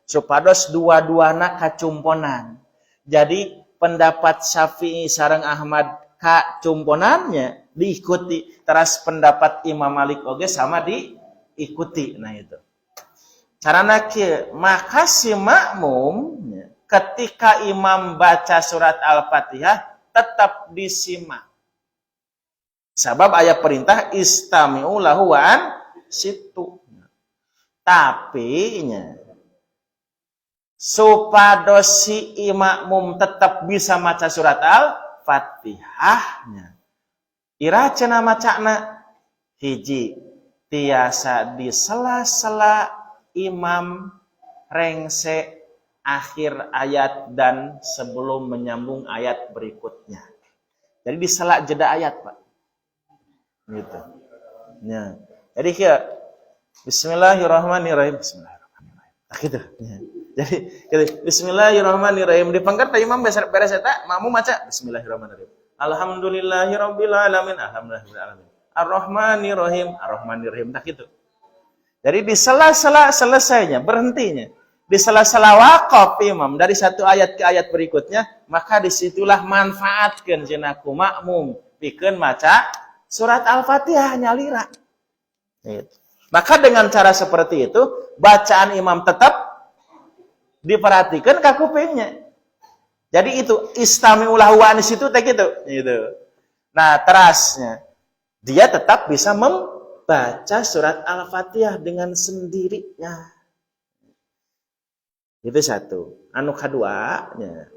supados dua-duana kacumponan. Jadi pendapat Syafi'i sareng Ahmad kacumponannya diikuti, teras pendapat Imam Malik oge sama diikuti. Nah itu. Carana kieu, maka si makmum ketika imam baca surat Al-Fatihah tetap disimak. Sabab ayat perintah istami'u lahu wa ansitu. Tapi nya supados si makmum tetap bisa maca surat Al-Fatihahnya. Ira cenah macana hiji tiasa di sela-sela imam rengse akhir ayat dan sebelum menyambung ayat berikutnya. Jadi di sela jeda ayat, Pak. Gitu. Ya. Jadi kieu bismillahirrahmanirrahim. Bismillahirrahmanirrahim. Nah, gitu. Ya. Jadi gitu. Bismillahirrahmanirrahim dipangkat imam beres eta makmum maca bismillahirrahmanirrahim. Alhamdulillahirabbil alamin. Alhamdulillahirabbil alamin. Arrahmanirrahim. Arrahmanirrahim. Nah gitu. Jadi di sela-sela selesainya, berhentinya. Di sela-sela wakaf imam dari satu ayat ke ayat berikutnya, maka disitulah manfaatkan cenah ku makmum pikeun maca surat Al-Fatihah nyalira. Gitu. Maka dengan cara seperti itu, bacaan imam tetap diperhatikan ka kupingnya. Jadi itu istami'u lahu wa situ teh gitu. Gitu. Nah, terasnya dia tetap bisa membaca surat Al-Fatihah dengan sendirinya. Itu satu. Anu kaduanya,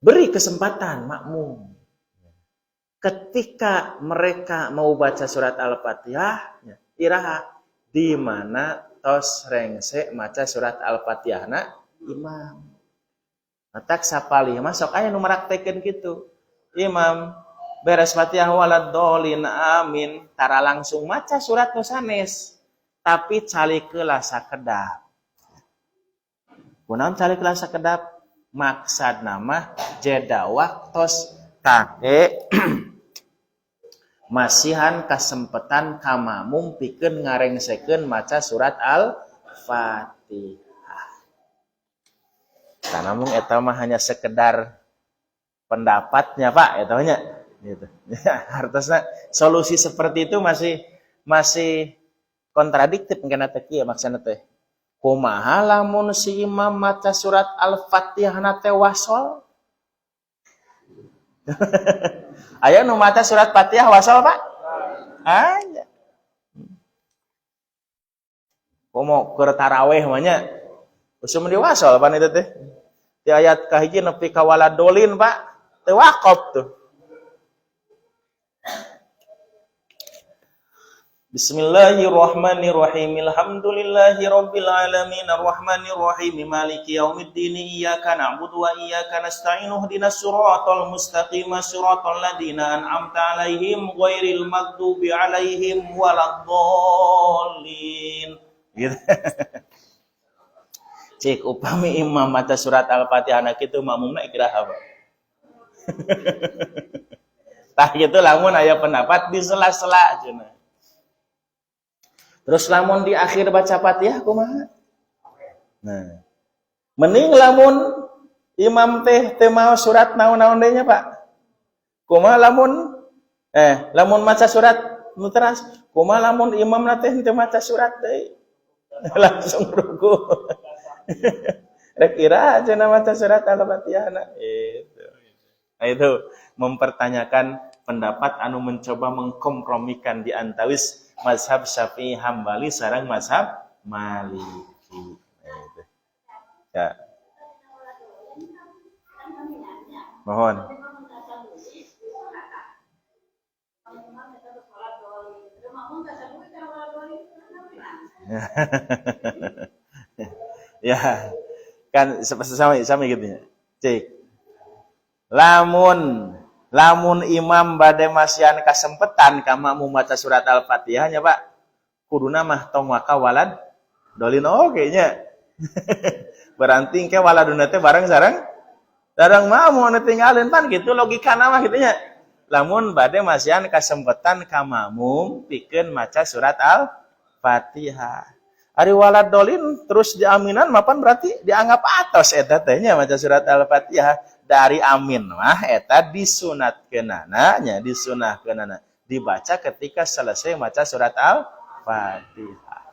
beri kesempatan makmum. Ketika mereka mau baca surat Al-Fatihah, iraha di mana tos rengse maca surat Al-Fatihahna imam. Matak sapalih mah sok aya nu maraktekeun kitu. Imam beres Fatihah waladdallin amin, tara langsung maca surat nu sanes, tapi calik heula sakedap. Kunaon calik heula sakedap? Maksudna mah jeda waktos kake masihan kasempetan ka makmum pikeun ngarengsekeun maca surat Al-Fatihah. Tah, namun eta mah hanya sekedar pendapatnya, Pak, eta nya gitu. Hartosna solusi seperti itu masih masih kontradiktif mungkin teh kieu maksudna teh. Kumaha lamun si imam maca surat Al-Fatihah na teh wasol? Aya nu maca surat Fatihah wasol, Pak? Aya. Komo keur taraweh mah nya. Usum diwasol pan itu teh. Di ayat kahiji nepi ka waladdallin, Pak. Teu waqaf tuh. Bismillahirrahmanirrahim. Alhamdulillahirabbil alamin arrahmanirrahim maliki yaumiddin iyyaka na'budu wa iyyaka nasta'in ihdinas siratal mustaqim siratal ladzina an'amta 'alaihim ghairil maghdubi 'alaihim waladdallin. Gitu. Cik upami imam maca surat Al-Fatihah anak itu makmumna ikrah apa? Tah gitu lamun aya pendapat di sela-sela cenah. Terus lamun di akhir baca Fatihah kumaha? Nah, mending lamun imam teh teu maos surat naon-naon deui nya, Pak. Kumaha lamun lamun maca surat nu teras, kumaha lamun imam teh teu maca surat deui? Langsung ruku. Rek ira cenah maca surat Al-Fatihah na. Itu. Nah, itu mempertanyakan pendapat anu mencoba mengkompromikan di antawis mazhab Syafi'i Hambali sareng mazhab Maliki. Nah, itu. Ya. Mohon. Ya, kan sama sama gitu ya. Cek. Lamun Lamun imam bade masihan kasempetan ka makmum maca surat Al-Fatihah nya, Pak, kuduna mah tong waka walad dolin oge nya. Berarti engke waladuna teh bareng sareng sareng makmum anu tinggalin, pan gitu logikana mah gitu nya. Lamun bade masihan kasempetan ka makmum pikeun maca surat Al-Fatihah. Ari walad dolin terus diaminan mapan berarti dianggap atos eta teh nya maca surat Al-Fatihah. Dari amin mah eta disunatkeunana nya, disunahkeunana dibaca ketika selesai maca surat Al-Fatihah.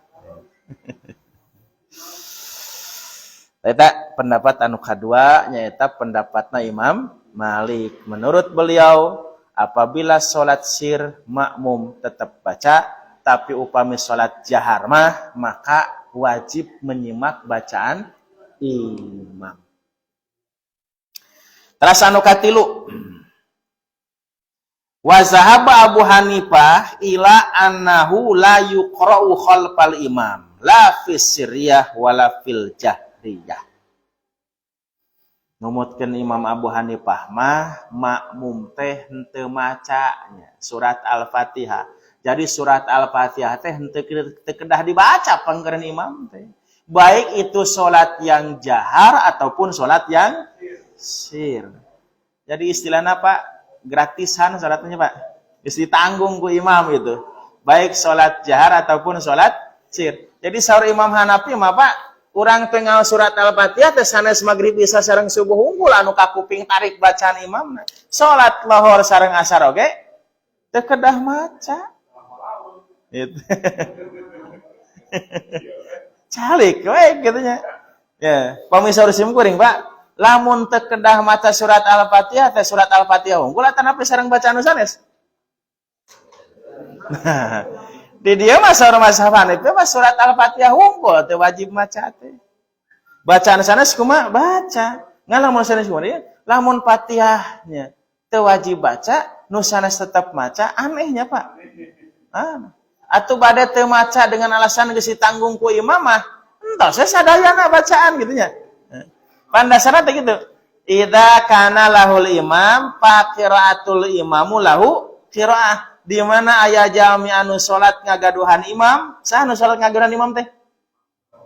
Eta pendapat anu kadua nyaeta pendapatna Imam Malik. Menurut beliau, apabila salat sir makmum tetap baca, tapi upami salat jahar mah maka wajib menyimak bacaan imam. Terus anu katilu, wa zahaba Abu Hanifah ila annahu la yuqra'u khalfal imam la fis sirriyah wala fil jahriyah. Numutkeun Imam Abu Hanifah mah makmum teh henteu maca nya surat Al-Fatihah. Jadi surat Al-Fatihah teh henteu kedah dibaca pangkeun imam teh. Baik itu salat yang jahar ataupun salat yang sir. Jadi istilahnya, Pak, gratisan salatnya, Pak. Geus ditanggung ku imam itu. Baik salat jahar ataupun salat sir. Jadi saur Imam Hanafi mah, Pak, urang teh ngaos surat Al-Fatihah teh sanes magrib isya sareng subuh unggul anu kakuping tarik bacaan imamna. Salat lohor sareng asar oge teu kedah maca. Itu. Calik we gitu nya. Ya, pami saur sim kuring, Pak, lamun teu kedah maca surat Al-Fatihah teh surat Al-Fatihah unggul atanapi sareng bacaan nu sanes? Nah, di dia mah saur mazhab Hanafi mah surat Al-Fatihah unggul teu wajib maca teh. Bacaan sanes kumaha? Baca. Ngan lamun sanes kumaha ya? Lamun Fatihahnya teu wajib baca, nu sanes tetep maca, anehnya, Pak. Ah. Atau bade teu maca dengan alasan geus ditanggung ku imam mah, entos saya sadayana bacaan gitu nya. Pandasarna teh gitu. Idza kana lahul imam fa qiraatul imamu lahu qiraah. Di mana aya jalmi anu salat ngagaduhan imam, saha anu salat ngagaduhan imam teh?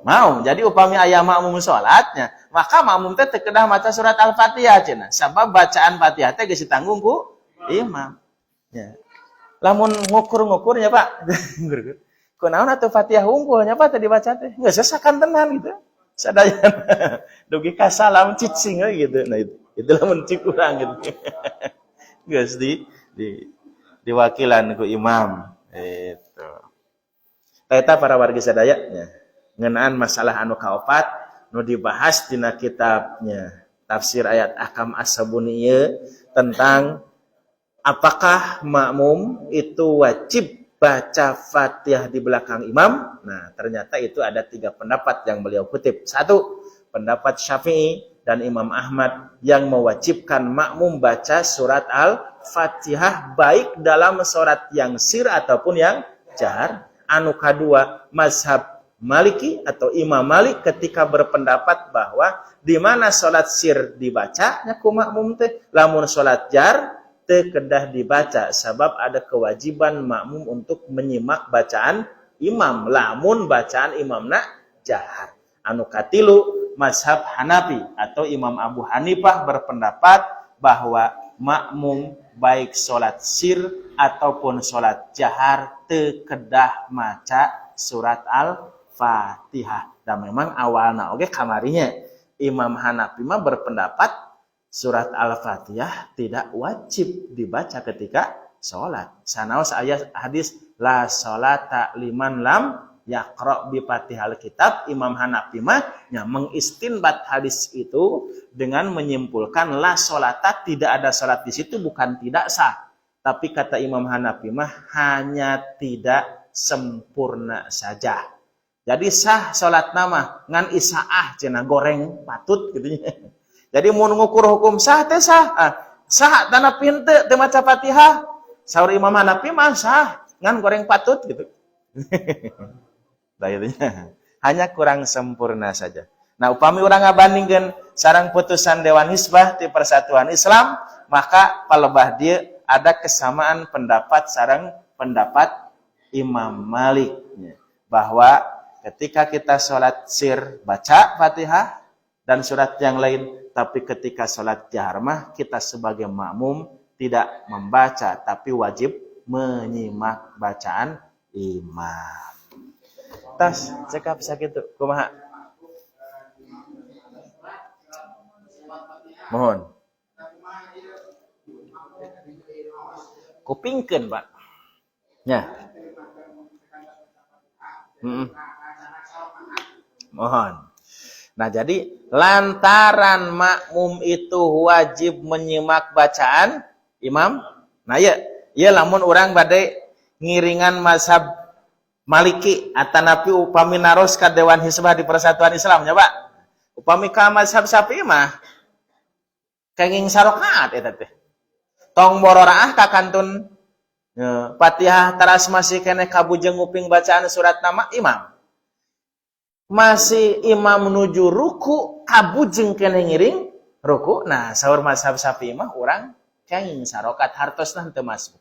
Mau. Jadi upami aya makmum salatnya, maka makmum teh teu kedah maca surat Al-Fatihah cenah. Sabab bacaan Fatihah teh geus ditanggung ku imam. Ya. Lamun ngukur-ngukurnya, Pak. Kunaon atuh Fatihah unggulnya, Pak, tadi dibaca teh? Geus sesakan tenan gitu. Sadayana dugi ka salam cicing we gitu. Nah itu lamun cik urang gitu. Geus di diwakilan ku imam itu. Eta para wargi sadaya nya. Ngeunaan masalah anu kaopat nu dibahas dina kitabnya tafsir ayat Ahkam As-Sabuni ieu tentang apakah makmum itu wajib baca Fatihah di belakang imam. Nah, ternyata itu ada 3 pendapat yang beliau kutip. 1, pendapat Syafi'i dan Imam Ahmad yang mewajibkan makmum baca surat Al-Fatihah baik dalam surat yang sir ataupun yang jahar. Anu kadua, mazhab Maliki atau Imam Malik ketika berpendapat bahwa di mana salat sir dibaca nya ku makmum teh, lamun salat jar teu kedah dibaca sabab ada kewajiban makmum untuk menyimak bacaan imam lamun bacaan imamna jahar. Anu katilu, mazhab Hanafi atau Imam Abu Hanifah berpendapat bahwa makmum baik salat sir ataupun salat jahar teu kedah maca surat Al-Fatihah. Dan memang awalna oge kamarinya Imam Hanafi mah berpendapat surat Al-Fatihah tidak wajib dibaca ketika sholat. Sanaos ayat hadis la sholata liman lam yaqra bi Fatihal kitab, Imam Hanafi mah nya mengistinbat hadis itu dengan menyimpulkan la sholata, tidak ada sholat di situ bukan tidak sah. Tapi kata Imam Hanafi mah hanya tidak sempurna saja. Jadi sah sholat nama ngan isaah cenah goreng patut gitu nya. Jadi mun ngukur hukum sah teh sah. Ah, sah tanah pinte teu maca Fatihah. Saur Imam Hanafi mah sah ngan goreng patut gitu. Nah, itu nya. Hanya kurang sempurna saja. Nah, upami urang ngabandingkeun sareng putusan Dewan Hisbah di Persatuan Islam Maka palebah dia ada kesamaan pendapat sareng pendapat Imam Malik bahwa ketika kita sholat sir baca Fatihah dan surat yang lain, tapi ketika sholat jahar mah kita sebagai makmum tidak membaca, tapi wajib menyimak bacaan imam. Tas cekap sakitu kumaha? Mohon. Kupingkeun, Pak. Ya. Mohon. Nah, jadi lantaran makmum itu wajib menyimak bacaan imam. Nah, ya, ya lamun urang bade ngiringan mazhab Maliki atanapi upami naros ka Dewan Hisbah di Persatuan Islam nya, Pak. Upami ka mazhab Syafi'i mah kenging sarokaat eta teh. Tong bororaah ka kantun Fatihah teras masih keneh kabujeng nguping bacaan surat nama imam. Masih imam menuju ruku kabujeng keneh ngiring ruku. Nah, saur mazhab Syafi'i mah urang kenging sarokat hartosna teu masuk.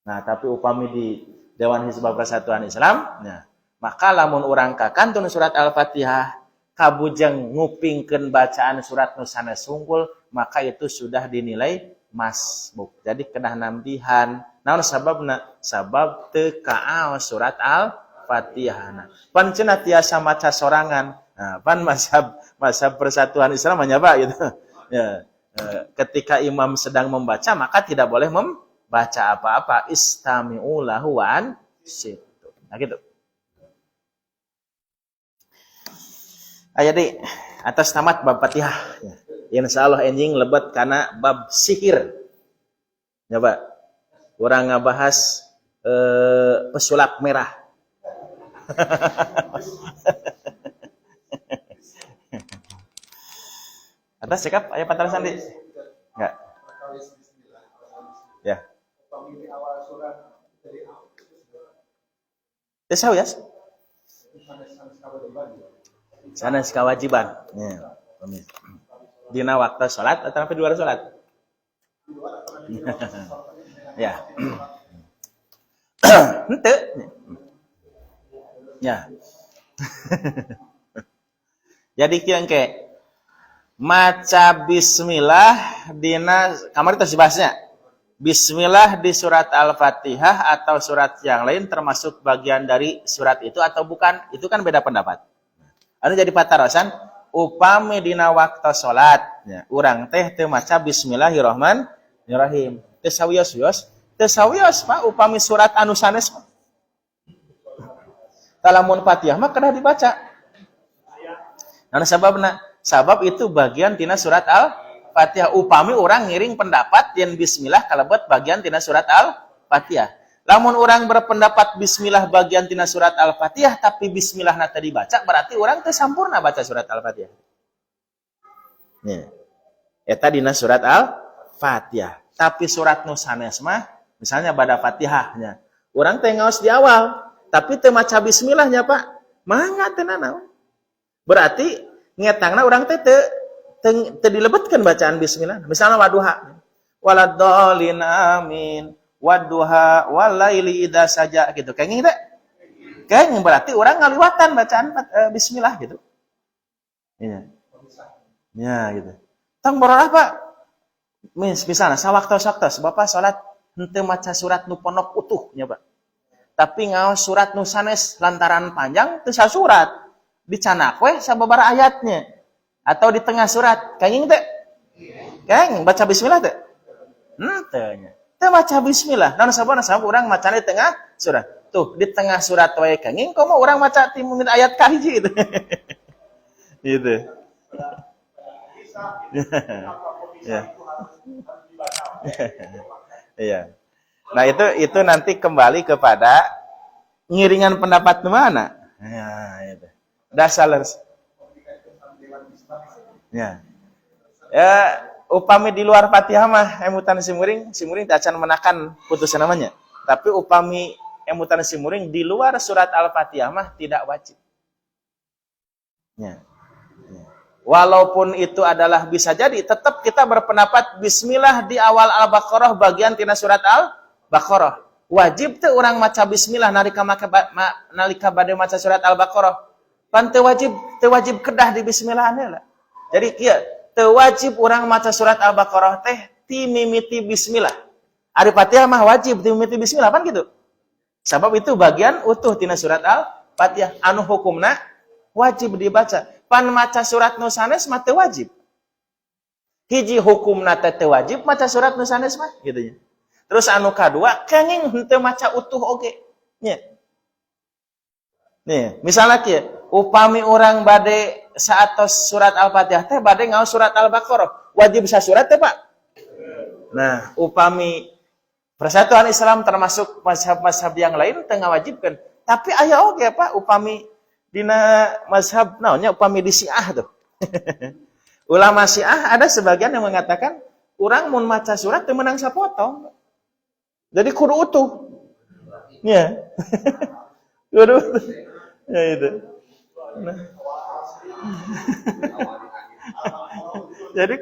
Nah, tapi upami di Dewan Hisbah Persatuan Islam, nah, maka lamun urang ka kantun surat Al-Fatihah kabujeng ngupingkeun bacaan surat nu sanes sungkul, maka itu sudah dinilai masbuk. Jadi kena nambihan. Naon sababna? Sabab teu kaaos surat Al-Fatihah. Nah, pan cenah tiasa maca sorangan. Nah, pan mazhab Persatuan Islam mah nya, Pak, gitu. Ya, ketika imam sedang membaca maka tidak boleh membaca apa-apa. Istami'u lahu wa ansitu. Nah, gitu. Jadi atas tamat bab Fatihah. Ya. Insyaallah enjing lebet kana bab sihir. Ya, Pak. Urang ngabahas pesulap merah. Atas cekap aya patarosan di? Enggak. Ya. Teu ya? Sanes kewajiban. Ya. Dina waktu salat atau di luar salat? Ya. Henteu. Ya. Jadi kieu engke maca bismillah dina kamari tos dibahasnya. Bismillah di surat Al-Fatihah atau surat yang lain termasuk bagian dari surat itu atau bukan, itu kan beda pendapat. Anu jadi patarosan upami dina waktu salat nya urang teh teu maca bismillahirrahmanirrahim. Teu sawios-wios, teu sawios Pak upami surat anu sanes mah. Lamun Fatihah mah kedah dibaca. Nah, sababna? Sabab itu bagian tina surat Al-Fatihah. Upami urang ngiring pendapat yen bismillah kalebet bagian tina surat Al-Fatihah. Lamun urang berpendapat bismillah bagian tina surat Al-Fatihah tapi bismillahna teu dibaca, berarti urang teu sampurna baca surat Al-Fatihah. Nya. Eta dina surat Al-Fatihah. Tapi surat nu sanes mah misalnya bada Fatihah nya. Urang teh ngaos di awal, tapi teu maca bismillahnya, Pak. Mangga teu nanaon. Berarti ngetangna urang teh teu dilebetkeun bacaan bismillah. Misalnya waduha. Waladhdallin amin. Waduha walaili idza saja gitu. Kenging teh? Kenging berarti urang ngaliwatan bacaan bismillah gitu. Iya. Ya gitu. Tang borolah Pak. Misalnya sawaktos-waktos Bapak salat henteu maca surat nu pondok utuh nya Pak. Tapi ngaos surat nu sanes lantaran panjang teu sasurat. Dicanak we sababaraha ayatnya atau di tengah surat. Kenging teh? Kenging baca bismillah teh? Henteu nya. Teu maca bismillah. Naon sababna? Sabab urang macana di tengah surat. Tuh, di tengah surat wae kenging komo urang maca ti mungkin ayat kahiji gitu. Gitu. Ya. Iya. Nah, itu nanti kembali kepada ngiringan pendapat mana? Ya, itu. Dasar. Ya. Ya, upami di luar Fatihah mah emutan simuring, simuring teh acan menakan putusan namanya. Tapi upami emutan simuring di luar surat Al-Fatihah mah tidak wajib. Ya. Ya. Walaupun itu adalah bisa jadi, tetap kita berpendapat bismillah di awal Al-Baqarah bagian tina surat Al-Baqarah. Wajib tuh urang maca bismillah nalika make nalika bade maca surat Al-Baqarah? Pan teu wajib, teu wajib kedah di bismillah lah. Jadi kieu, teu wajib urang maca surat Al-Baqarah teh ti mimiti bismillah. Ari Fatihah mah wajib ti mimiti bismillah, pan gitu. Sebab itu bagian utuh tina surat Al-Fatihah anu hukumna wajib dibaca. Pan maca surat nu sanes mah teu wajib. Hiji, hukumna teh teu wajib maca surat nu sanes mah gitu nya. Terus anu kadua, kenging henteu maca utuh oge nya. Nih, misalnya kieu, upami urang bade saatos surat Al-Fatihah teh bade ngaos surat Al-Baqarah, wajib surat teh, Pak? Nah, upami Persatuan Islam termasuk mazhab-mazhab yang lain tengah wajibkan. Tapi aya oge, Pak, upami dina mazhab naonnya, upami di Syiah tuh. Ulama Syiah ada sebagian yang mengatakan urang mun maca surat teu meunang sapotong. Jadi kudu utuh. Ya. Kudu utuh. Ya itu. Nah.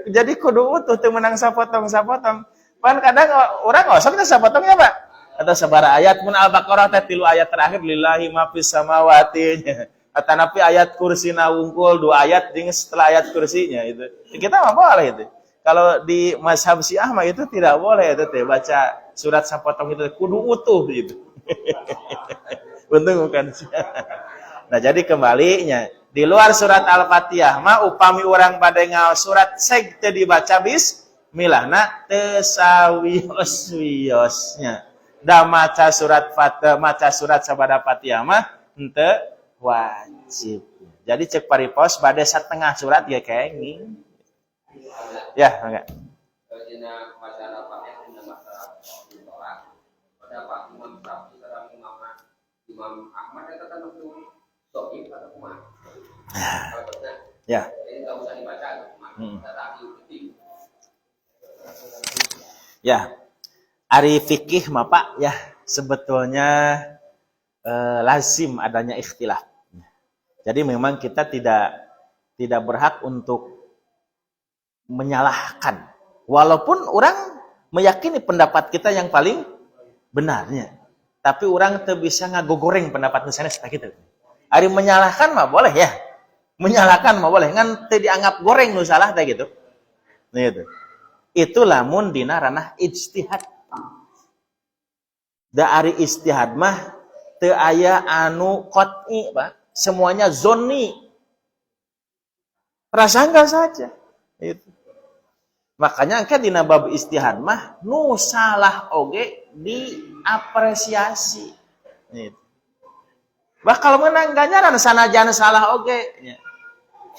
Jadi kudu utuh, teu meunang sapotong-sapotong. Pan kadang urang osok teh sapotongnya, Pak. Atau sabaraha ayat, mun Al-Baqarah teh tilu ayat terakhir, lillahi ma fis samawati. Atanapi ayat kursi na wungkul dua ayat jeung setelah ayat kursinya itu. Kita mah boleh itu. Kalau di mazhab Syiah mah itu tidak boleh itu teh, baca surat sapotong itu kudu utuh gitu. Untung bukan Syiah. Nah, jadi kembalinya di luar surat Al-Fatihah mah upami urang bade ngaos surat seg teu dibaca bismillahna teu sawios-wiosnya. Da maca surat Fatihah, maca surat sabada Fatihah mah henteu wajib. Jadi cek paripos bade setengah surat ya kenging. Ya, enggak. Dina masalah Fatihah, dina masalah ditolak. Pendapat Imam Syafi'i sareng Imam Ahmad eta kan nu dhaif atau kumaha? Kalau jadi nggak usah dibaca atau kumaha? Tetapi diikuti. Ya. Ari fikih mah, Pak, ya sebetulnya lazim adanya ikhtilaf. Jadi memang kita tidak tidak berhak untuk menyalahkan. Walaupun orang meyakini pendapat kita yang paling benarnya. Tapi urang teu bisa ngagogoreng pendapat misalnya seperti itu. Ari menyalahkan mah boleh ya. Menyalahkan mah boleh. Ngan teu dianggap goreng nu salah teh gitu. Nah, itu. Itu lamun dina ranah ijtihad. Da ari ijtihad mah teu aya anu qat'i, Pak. Semuanya zonni. Prasangka saja. Itu. Makanya kan dina bab ijtihad mah nu salah oge diapresiasi. Itu. Bakal menang ganjaran sanajan salah oge. Ya.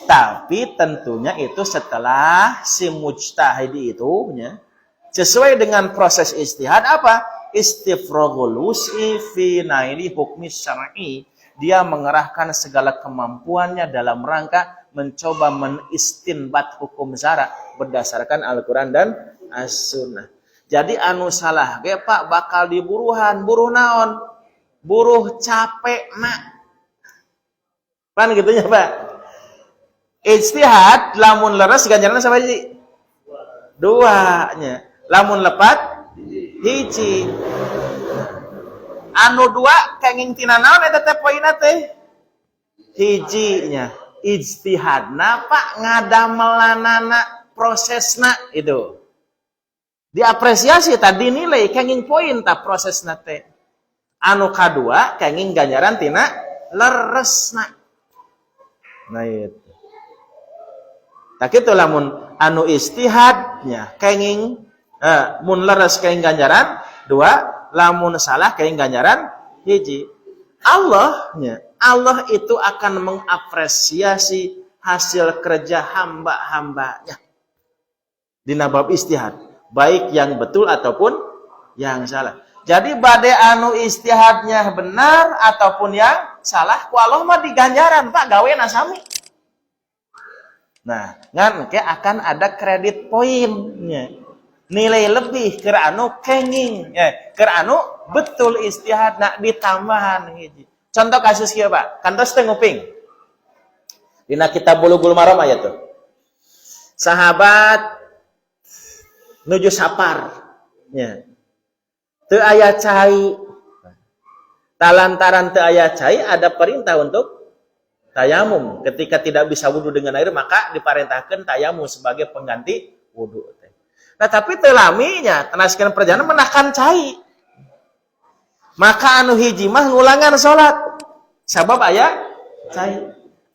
Tapi tentunya itu setelah si mujtahid itu ya, sesuai dengan proses ijtihad apa? Istifraghul wus'i fi naili hukmi syar'i. Dia mengerahkan segala kemampuannya dalam rangka mencoba menistinbat hukum syara berdasarkan Al-Quran dan As-Sunnah. Jadi anu salah ge, Pak, bakal diburuhan, buruh naon? Buruh capek nak. Pan gitu ya, Pak. Ijtihad lamun leres ganjaran sama hiji? Dua nya. Lamun lepat hiji. Anu dua kenging tina naon eta teh poinna teh? Hiji nya. Ijtihadna, Pak, ngadamelanana, prosesna itu. Diapresiasi tadi nilai kenging poin ta prosesna teh. Anu kadua kenging ganjaran tina leresna. Nah, itu. Tak itu lamun anu ijtihadnya kenging mun leres kenging ganjaran dua, lamun salah kenging ganjaran hiji. Allah nya, Allah itu akan mengapresiasi hasil kerja hamba-hambanya. Dina bab ijtihad, baik yang betul ataupun yang salah. Jadi bade anu ijtihadnya benar ataupun yang salah, ku Allah mah diganjaran, Pak, gawe sami. Nah, ngan ke akan ada kredit poinnya. Nilai lebih ke anu kenging, ke anu betul ijtihad nak ditambahan hiji. Contoh kasus kieu, Pak, kantos teu nguping. Dina kitab Bulughul Maram aya tuh. Sahabat nuju sapar nya. Teu aya cai. Talantaran teu aya cai, ada perintah untuk tayamum. Ketika tidak bisa wudhu dengan air, maka diperintahkan tayamum sebagai pengganti wudhu. Nah, tapi teu lami nya, teraskeun perjalanan mendakan cai. Maka anu hiji mah ngulangan salat. Sabab aya cai.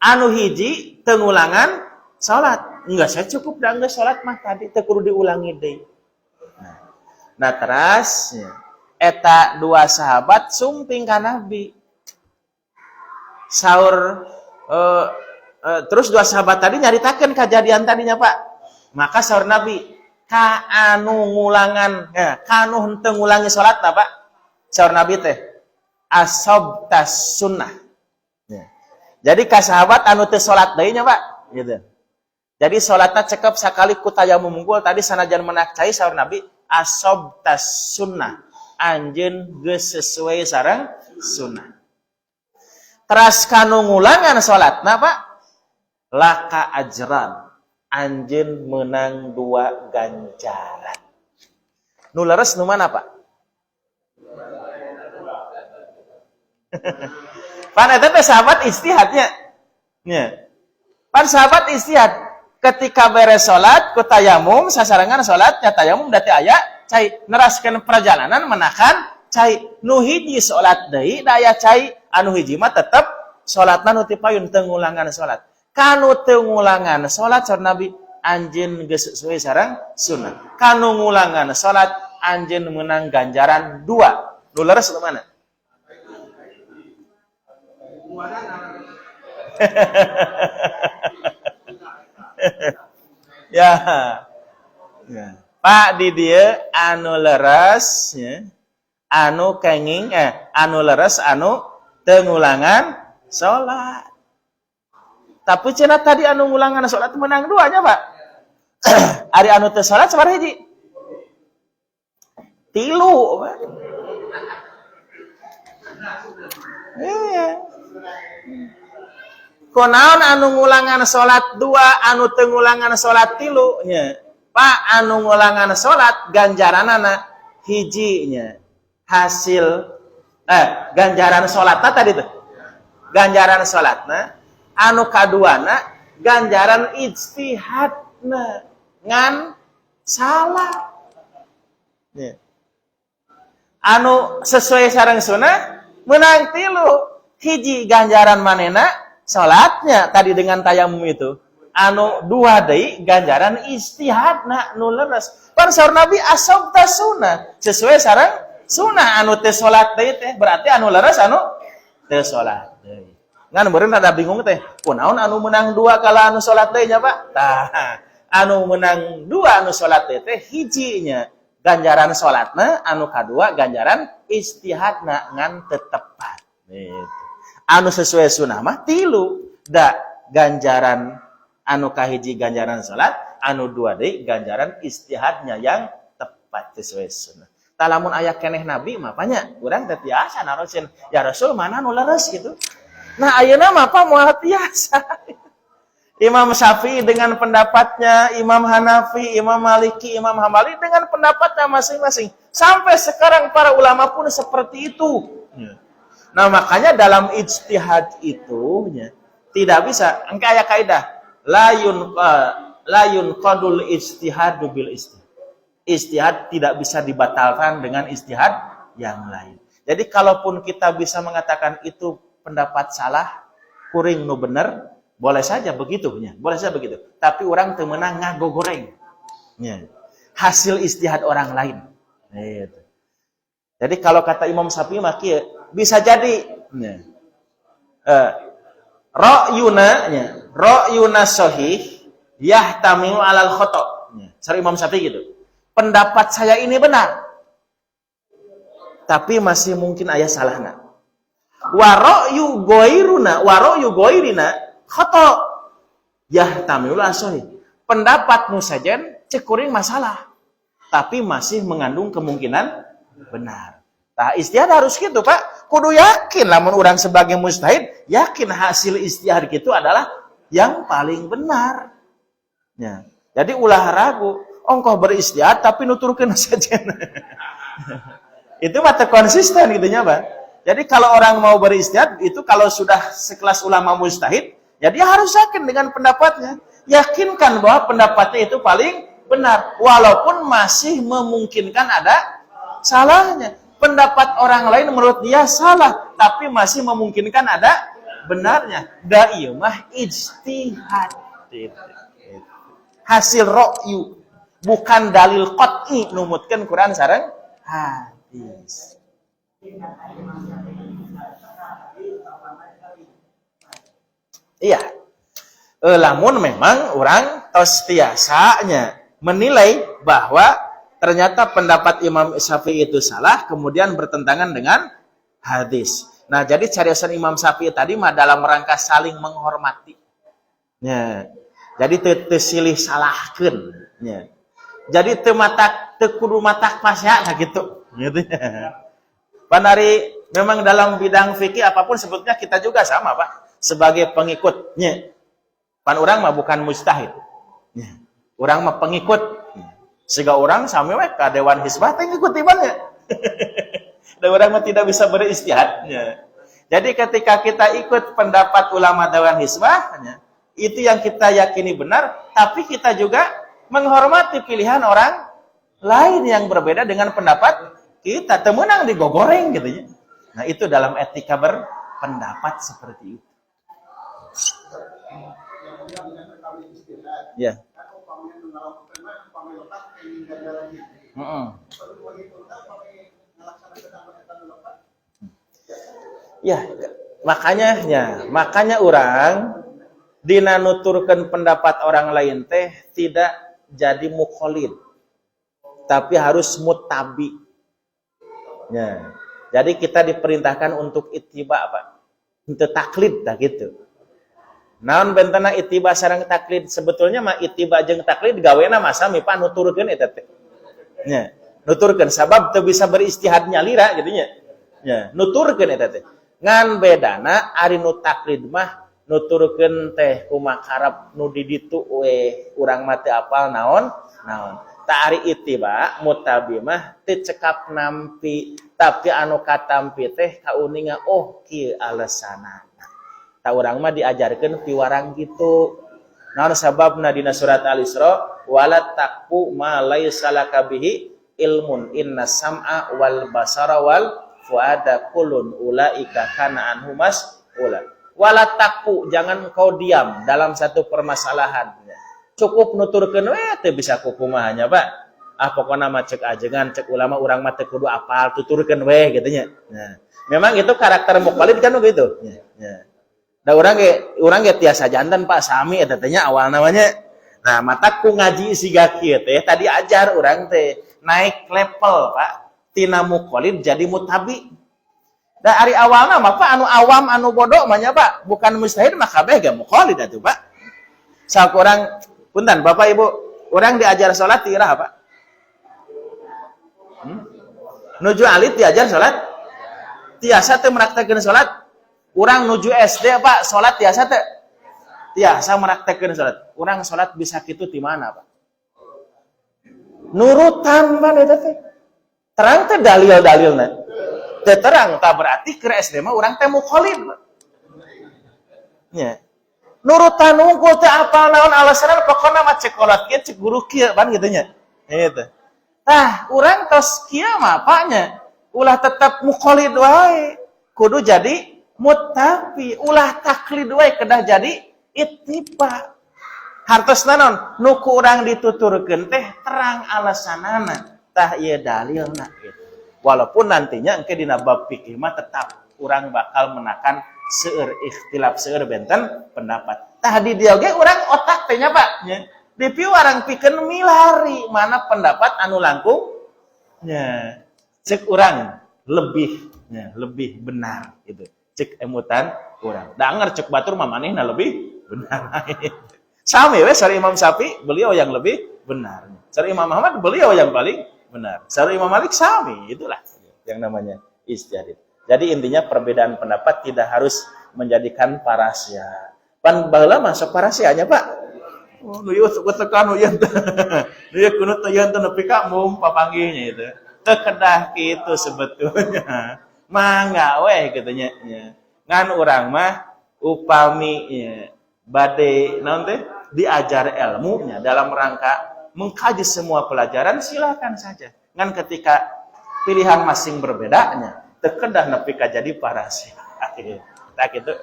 Anu hiji teu ngulangan salat. Enggak, saya cukup dah, enggak salat mah tadi teu kudu diulangi deui. Nah, teras ya, eta dua sahabat sumping ka Nabi. Saur terus dua sahabat tadi nyaritakeun kejadian tadinya, Pak. Maka saur Nabi ka anu ngulangan, ya, ka anu henteu ngulangi salat, Pak. Saur Nabi teh asobtas sunnah. Ya. Jadi ka sahabat anu teu salat deui nya, Pak, gitu. Jadi salatna cekap sakali ku tayamum unggul tadi, sanajan menak cai, saur Nabi asobtas sunnah. Anjeun geus sesuai sareng sunnah. Teras kanu ngulangan salatna, Pak, laka ajran. Anjeun menang dua ganjaran. Nu leres nu mana, Pak? Pan eta teh sahabat ijtihadnya. Nya. Pan sahabat ijtihad ketika beres salat ku tayamum sasarengan salatnya tayamum, da teu aya cai, neraskeun perjalanan menakan cai. Nu hiji salat deui da aya cai, anu hiji mah tetep salatna nu ti payun, teu ngulangan salat. Kanu teu ngulangan salat, saur Nabi anjeun geus sesuai sareng sunnah. Kanu ngulangan salat, anjeun menang ganjaran dua. Nu leres nu mana? Ya. Ya. Pak, di dieu anu leres ya. Anu kenging anu leres anu teu ngulangan salat. Tapi cenah tadi anu ngulangan salat menang dua nya, Pak. Ari anu teu salat sabaraha hiji? Tilu, Pak. Iya. Kunaon anu ngulangan salat dua, anu teu ngulangan salat tilu nya? Pak, anu ngulangan salat ganjaranana hiji nya. Hasil ganjaran salatna tadi tuh. Ganjaran salatna, anu kaduana ganjaran ijtihadna ngan salah. Nya. Anu sesuai sareng sunnah menang tilu. Hiji ganjaran manena salatnya tadi dengan tayamum itu. Anu dua deui ganjaran ijtihadna nu leres. Pan saur Nabi asobta sunnah, sesuai sareng sunnah. Anu teu salat deui teh berarti anu leres anu teu salat deui. Ngan meureun rada bingung teh, kunaon anu menang dua kala anu salat deui nya, Pak? Tah, anu menang dua anu salat deui teh hijinya ganjaran salatna, anu kadua ganjaran ijtihadna ngan teu tepat. Gitu. Anu sesuai sunnah mah tilu, da ganjaran anu kahiji ganjaran salat, anu dua deui ganjaran ijtihadnya yang tepat sesuai sunnah. Tah, lamun aya keneh Nabi mah nya urang teh tiasa narosin, ya Rasul, mana nu leres gitu. Nah, ayeuna mah, Pak, moal tiasa. Imam Syafi'i dengan pendapatnya, Imam Hanafi, Imam Maliki, Imam Hambali dengan pendapatnya masing-masing. Sampai sekarang para ulama pun seperti itu. Nah, makanya dalam ijtihad itu ya, tidak bisa engke aya kaidah la yunqadul ijtihadu bil ijtihad. Ijtihad tidak bisa dibatalkan dengan ijtihad yang lain. Jadi kalaupun kita bisa mengatakan itu pendapat salah, kuring nu bener, boleh saja begitu nya, boleh saja begitu. Tapi orang teu meunang ngagogoreng. Ya. Hasil ijtihad orang lain. Gitu. Jadi kalau kata Imam Syafi'i mah kieu, bisa jadi ya. Ra'yuna nya, ra'yuna sahih yahtamilu alal khata. Ya. Saur Imam Syafi'i gitu. Pendapat saya ini benar, tapi masih mungkin aya salahna. Wa ra'yu ghairuna wa ra'yu ghairina khata yahtamilu sahih. Pendapat nu sajen cek kuring masalah, tapi masih mengandung kemungkinan benar. Nah, ijtihad harus gitu, Pak. Kudu yakin lamun urang sebagai mujtahid, yakin hasil ijtihad itu adalah yang paling benar. Ya. Jadi ulah ragu, ongkoh berijtihad tapi nuturkeun saja. Itu mah konsisten gitu nya, Pak. Jadi kalau orang mau berijtihad itu, kalau sudah sekelas ulama mujtahid, ya dia harus yakin dengan pendapatnya. Yakinkan bahwa pendapatnya itu paling benar, walaupun masih memungkinkan ada salahnya. Pendapat orang lain menurut dia salah, tapi masih memungkinkan ada benarnya. Da ieu mah ijtihad. Gitu. Hasil ra'yu, bukan dalil qat'i numutkeun Quran sareng hadis. Iya. Lamun memang orang tos tiasanya menilai bahwa ternyata pendapat Imam Syafi'i itu salah, kemudian bertentangan dengan hadis. Nah, jadi cariasan Imam Syafi'i tadi mah dalam rangka saling menghormati. Ya. Jadi teu silih salahkeun. Ya. Jadi teu matak, teu kudu matak pasea gitu. Gitu. Panari memang dalam bidang fikih apapun sebetulnya kita juga sama, Pak, sebagai pengikutnya. Pan urang mah bukan mujtahid. Ya. Urang mah pengikut. Sehingga urang sami we ka Dewan Hisbah teh ngikut imannya. Dan urang mah tidak bisa berijtihad. Ya. Jadi ketika kita ikut pendapat ulama Dewan Hisbah, ya, itu yang kita yakini benar, tapi kita juga menghormati pilihan orang lain yang berbeda dengan pendapat kita. Teu meunang digogoreng gitu ya. Nah, itu dalam etika berpendapat seperti itu. Ya. Ya, makanya orang dina nuturkeun pendapat orang lain teh tidak jadi muqallid, tapi harus mutabi. Ya. Jadi kita diperintahkan untuk ittiba, Pak. Untuk taklid dah gitu. Naon bentena ittiba sareng taklid? Sebetulnya mah ittiba jeung taklid gawena mah sami, Pak, nuturkeun eta teh. Nya, nuturkeun sabab teu bisa berijtihad nyalira gitu nya. Nya, nuturkeun eta teh. Ngan bedana ari nu taklid mah nuturkeun teh kumaha nu di ditu we, urang mah teu apal naon naon. Tah, ari ittiba mutabi mah teu cekap nampi, tapi anu katampi teh kauninga, oh, kieu alesanana. Tah, urang mah diajarkeun piwarang gitu. Naon sababna? Dina surat Al-Isra, wala taqfu ma laisa laka bihi ilmun inna sam'a wal basara wal fuada kullun ulaika kana anhu mas'ula. Wala taqfu, jangan kau diam dalam satu permasalahan. Cukup nuturkeun we teu bisa kukumaha nya, Pak. Ah, pokona mah cek ajengan, cek ulama, urang mah teu kudu apal, tuturkeun we gitu nya. Nah, memang itu karakter muqallid kan begitu. Ya, ya. Da urang ge tiasa janten, Pak, sami eta teh nya awal namanya. Nah, mata ku ngaji siga kieu teh tadi ajar urang teh naik level, Pak. Tina muqallid jadi mutabi. Da ari awalna mah, Pak, anu awam, anu bodoh mah nya, Pak, bukan mujtahid mah kabeh ge muqallid atuh, Pak. Sok urang punten, Bapak Ibu, urang diajar salat ti iraha, Pak? Nuju alit diajar salat? Tiasa teu meraktekeun salat? Urang nuju SD, Pak, salat tiasa teu? Tiasa meraktekeun salat. Urang salat bisa kitu ti mana, Pak? Nurutan, Pak, eta teh. Terang teh dalil-dalilna? Teu terang, tak berarti ke SD mah urang teh muqallid, Pak. Nya. Nurutan unggul teh apal naon alasanna, pokona mah cek kolot kieu, cek guru kieu pan gitu nya. Gitu. Tah, urang tos kieu mah, Pak, nya. Ulah tetap muqallid wae. Kudu jadi mutabi, ulah taklid wae, kedah jadi ittiba. Hartosna naon? Nu ku urang dituturkeun teh terang alasanana. Tah, ieu dalilna gitu. Walaupun nantinya engke dina bab fikih mah tetap urang bakal menakan seueur ikhtilaf, seueur benten pendapat. Tah, di dieu ge urang otak teh nya, Pak, nya. Di piwarang pikeun milari mana pendapat anu langkung nya cek urang lebih nya, lebih benar gitu. Cek emutan urang. Da anger cek batur mah manehna lebih benar. Sami we, sari Imam Syafi'i beliau yang lebih benar. Sari Imam Ahmad beliau yang paling benar. Sari Imam Malik sami, itulah yang namanya ijtihad. Jadi intinya perbedaan pendapat tidak harus menjadikan parasia. Pan baheula masuk parasianya, Pak. Oh, nu ieu tekan nu ieu teh. Nu ieu kunut nu ieu teh nepi ka mum papanggihnya itu. Teu kedah kitu sebetulnya. Mangga weh kitu nya. Ngan urang mah upami nya bade naon teh diajar ilmunya dalam rangka mengkaji semua pelajaran, silakan saja. Ngan ketika pilihan masing berbedanya, teu kedah nepi ka jadi parasea. Tah kitu.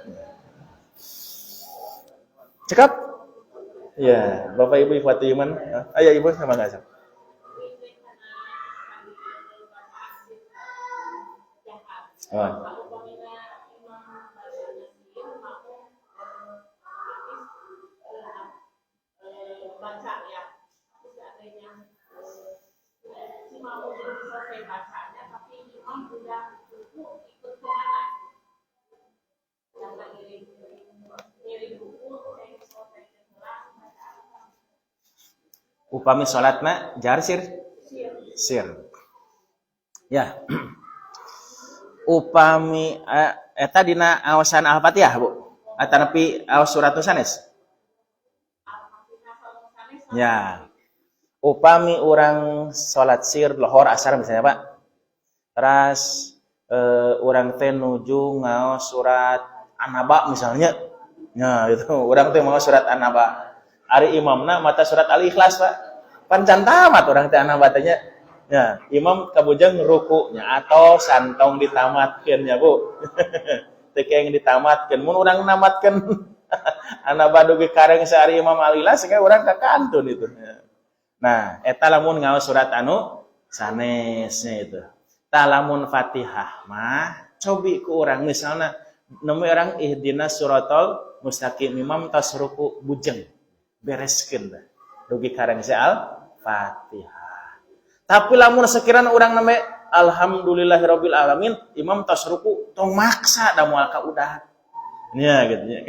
Cekap? Ya, Bapak Ibu ikhwati iman. Ayo Ibu sama enggak? Oh. Baca ya, seandainya si makmum belum selesai bacanya tapi imam udah ruku, ikut kemana? Jangan ngiring ngiring ruku, selesai baca. Upami salatna jahar sir? Sir. Ya. Upami eta dina aosan Al-Fatihah, Bu? Atanapi aos surat sanes? Ya. Upami urang salat sir lohor asar misalnya, Pak. Teras urang teh nuju ngaos surat An-Naba misalnya. Ya, itu urang teh maos surat An-Naba. Ari imamna maca surat Al-Ikhlas, Pak. Pan can tamat urang teh An-Naba teh nya. Ya, imam kabujeng rukunya atau santong ditamatkeun ya, Bu. Teu kenging ditamatkeun. Mun urang namatkeun An-Naba dugi kareng sari imam Al-Ikhlas, kayak urang kakantun itu. Nah, eta lamun ngaos surat anu sanesnya itu. Tah, lamun Fatihah mah cobi ku urang, misalnya nemu urang ihdinas siratal mustaqim, imam tos ruku bujeng, bereskeun dah. Dugi kareng al Fatihah. Tapi lamun sekiranya urang neme alhamdulillahirabbil alamin, imam tos ruku, tong maksa da moal ka udah. Nya gitu nya.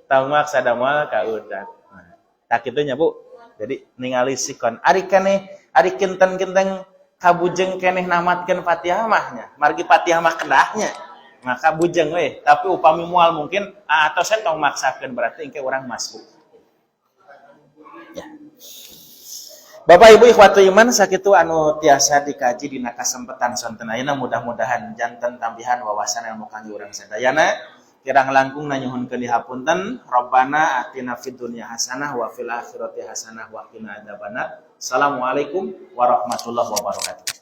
Tong maksa da moal ka udah. Nah, tah kitu nya, Bu. Jadi ningali sikon. Ari keneh, ari kinten-kinten kabujeng keneh namatkeun Fatihah mah nya. Margi Fatihah mah kedahnya. Maka bujeng we, tapi upami moal mungkin atau saya tong maksakeun, berarti engke urang masuk. Ya. Bapak Ibu ikhwatu iman, sakitu anu tiasa dikaji dina kasempatan sonten ayeuna, mudah-mudahan janten tambihan wawasan ilmu kangge urang sadayana. Kirang langkung nyuhunkeun dihapunten. Rabbana atina fid dunya hasanah wa fil akhirati hasanah wa qina adzabannar. Assalamualaikum warahmatullahi wabarakatuh.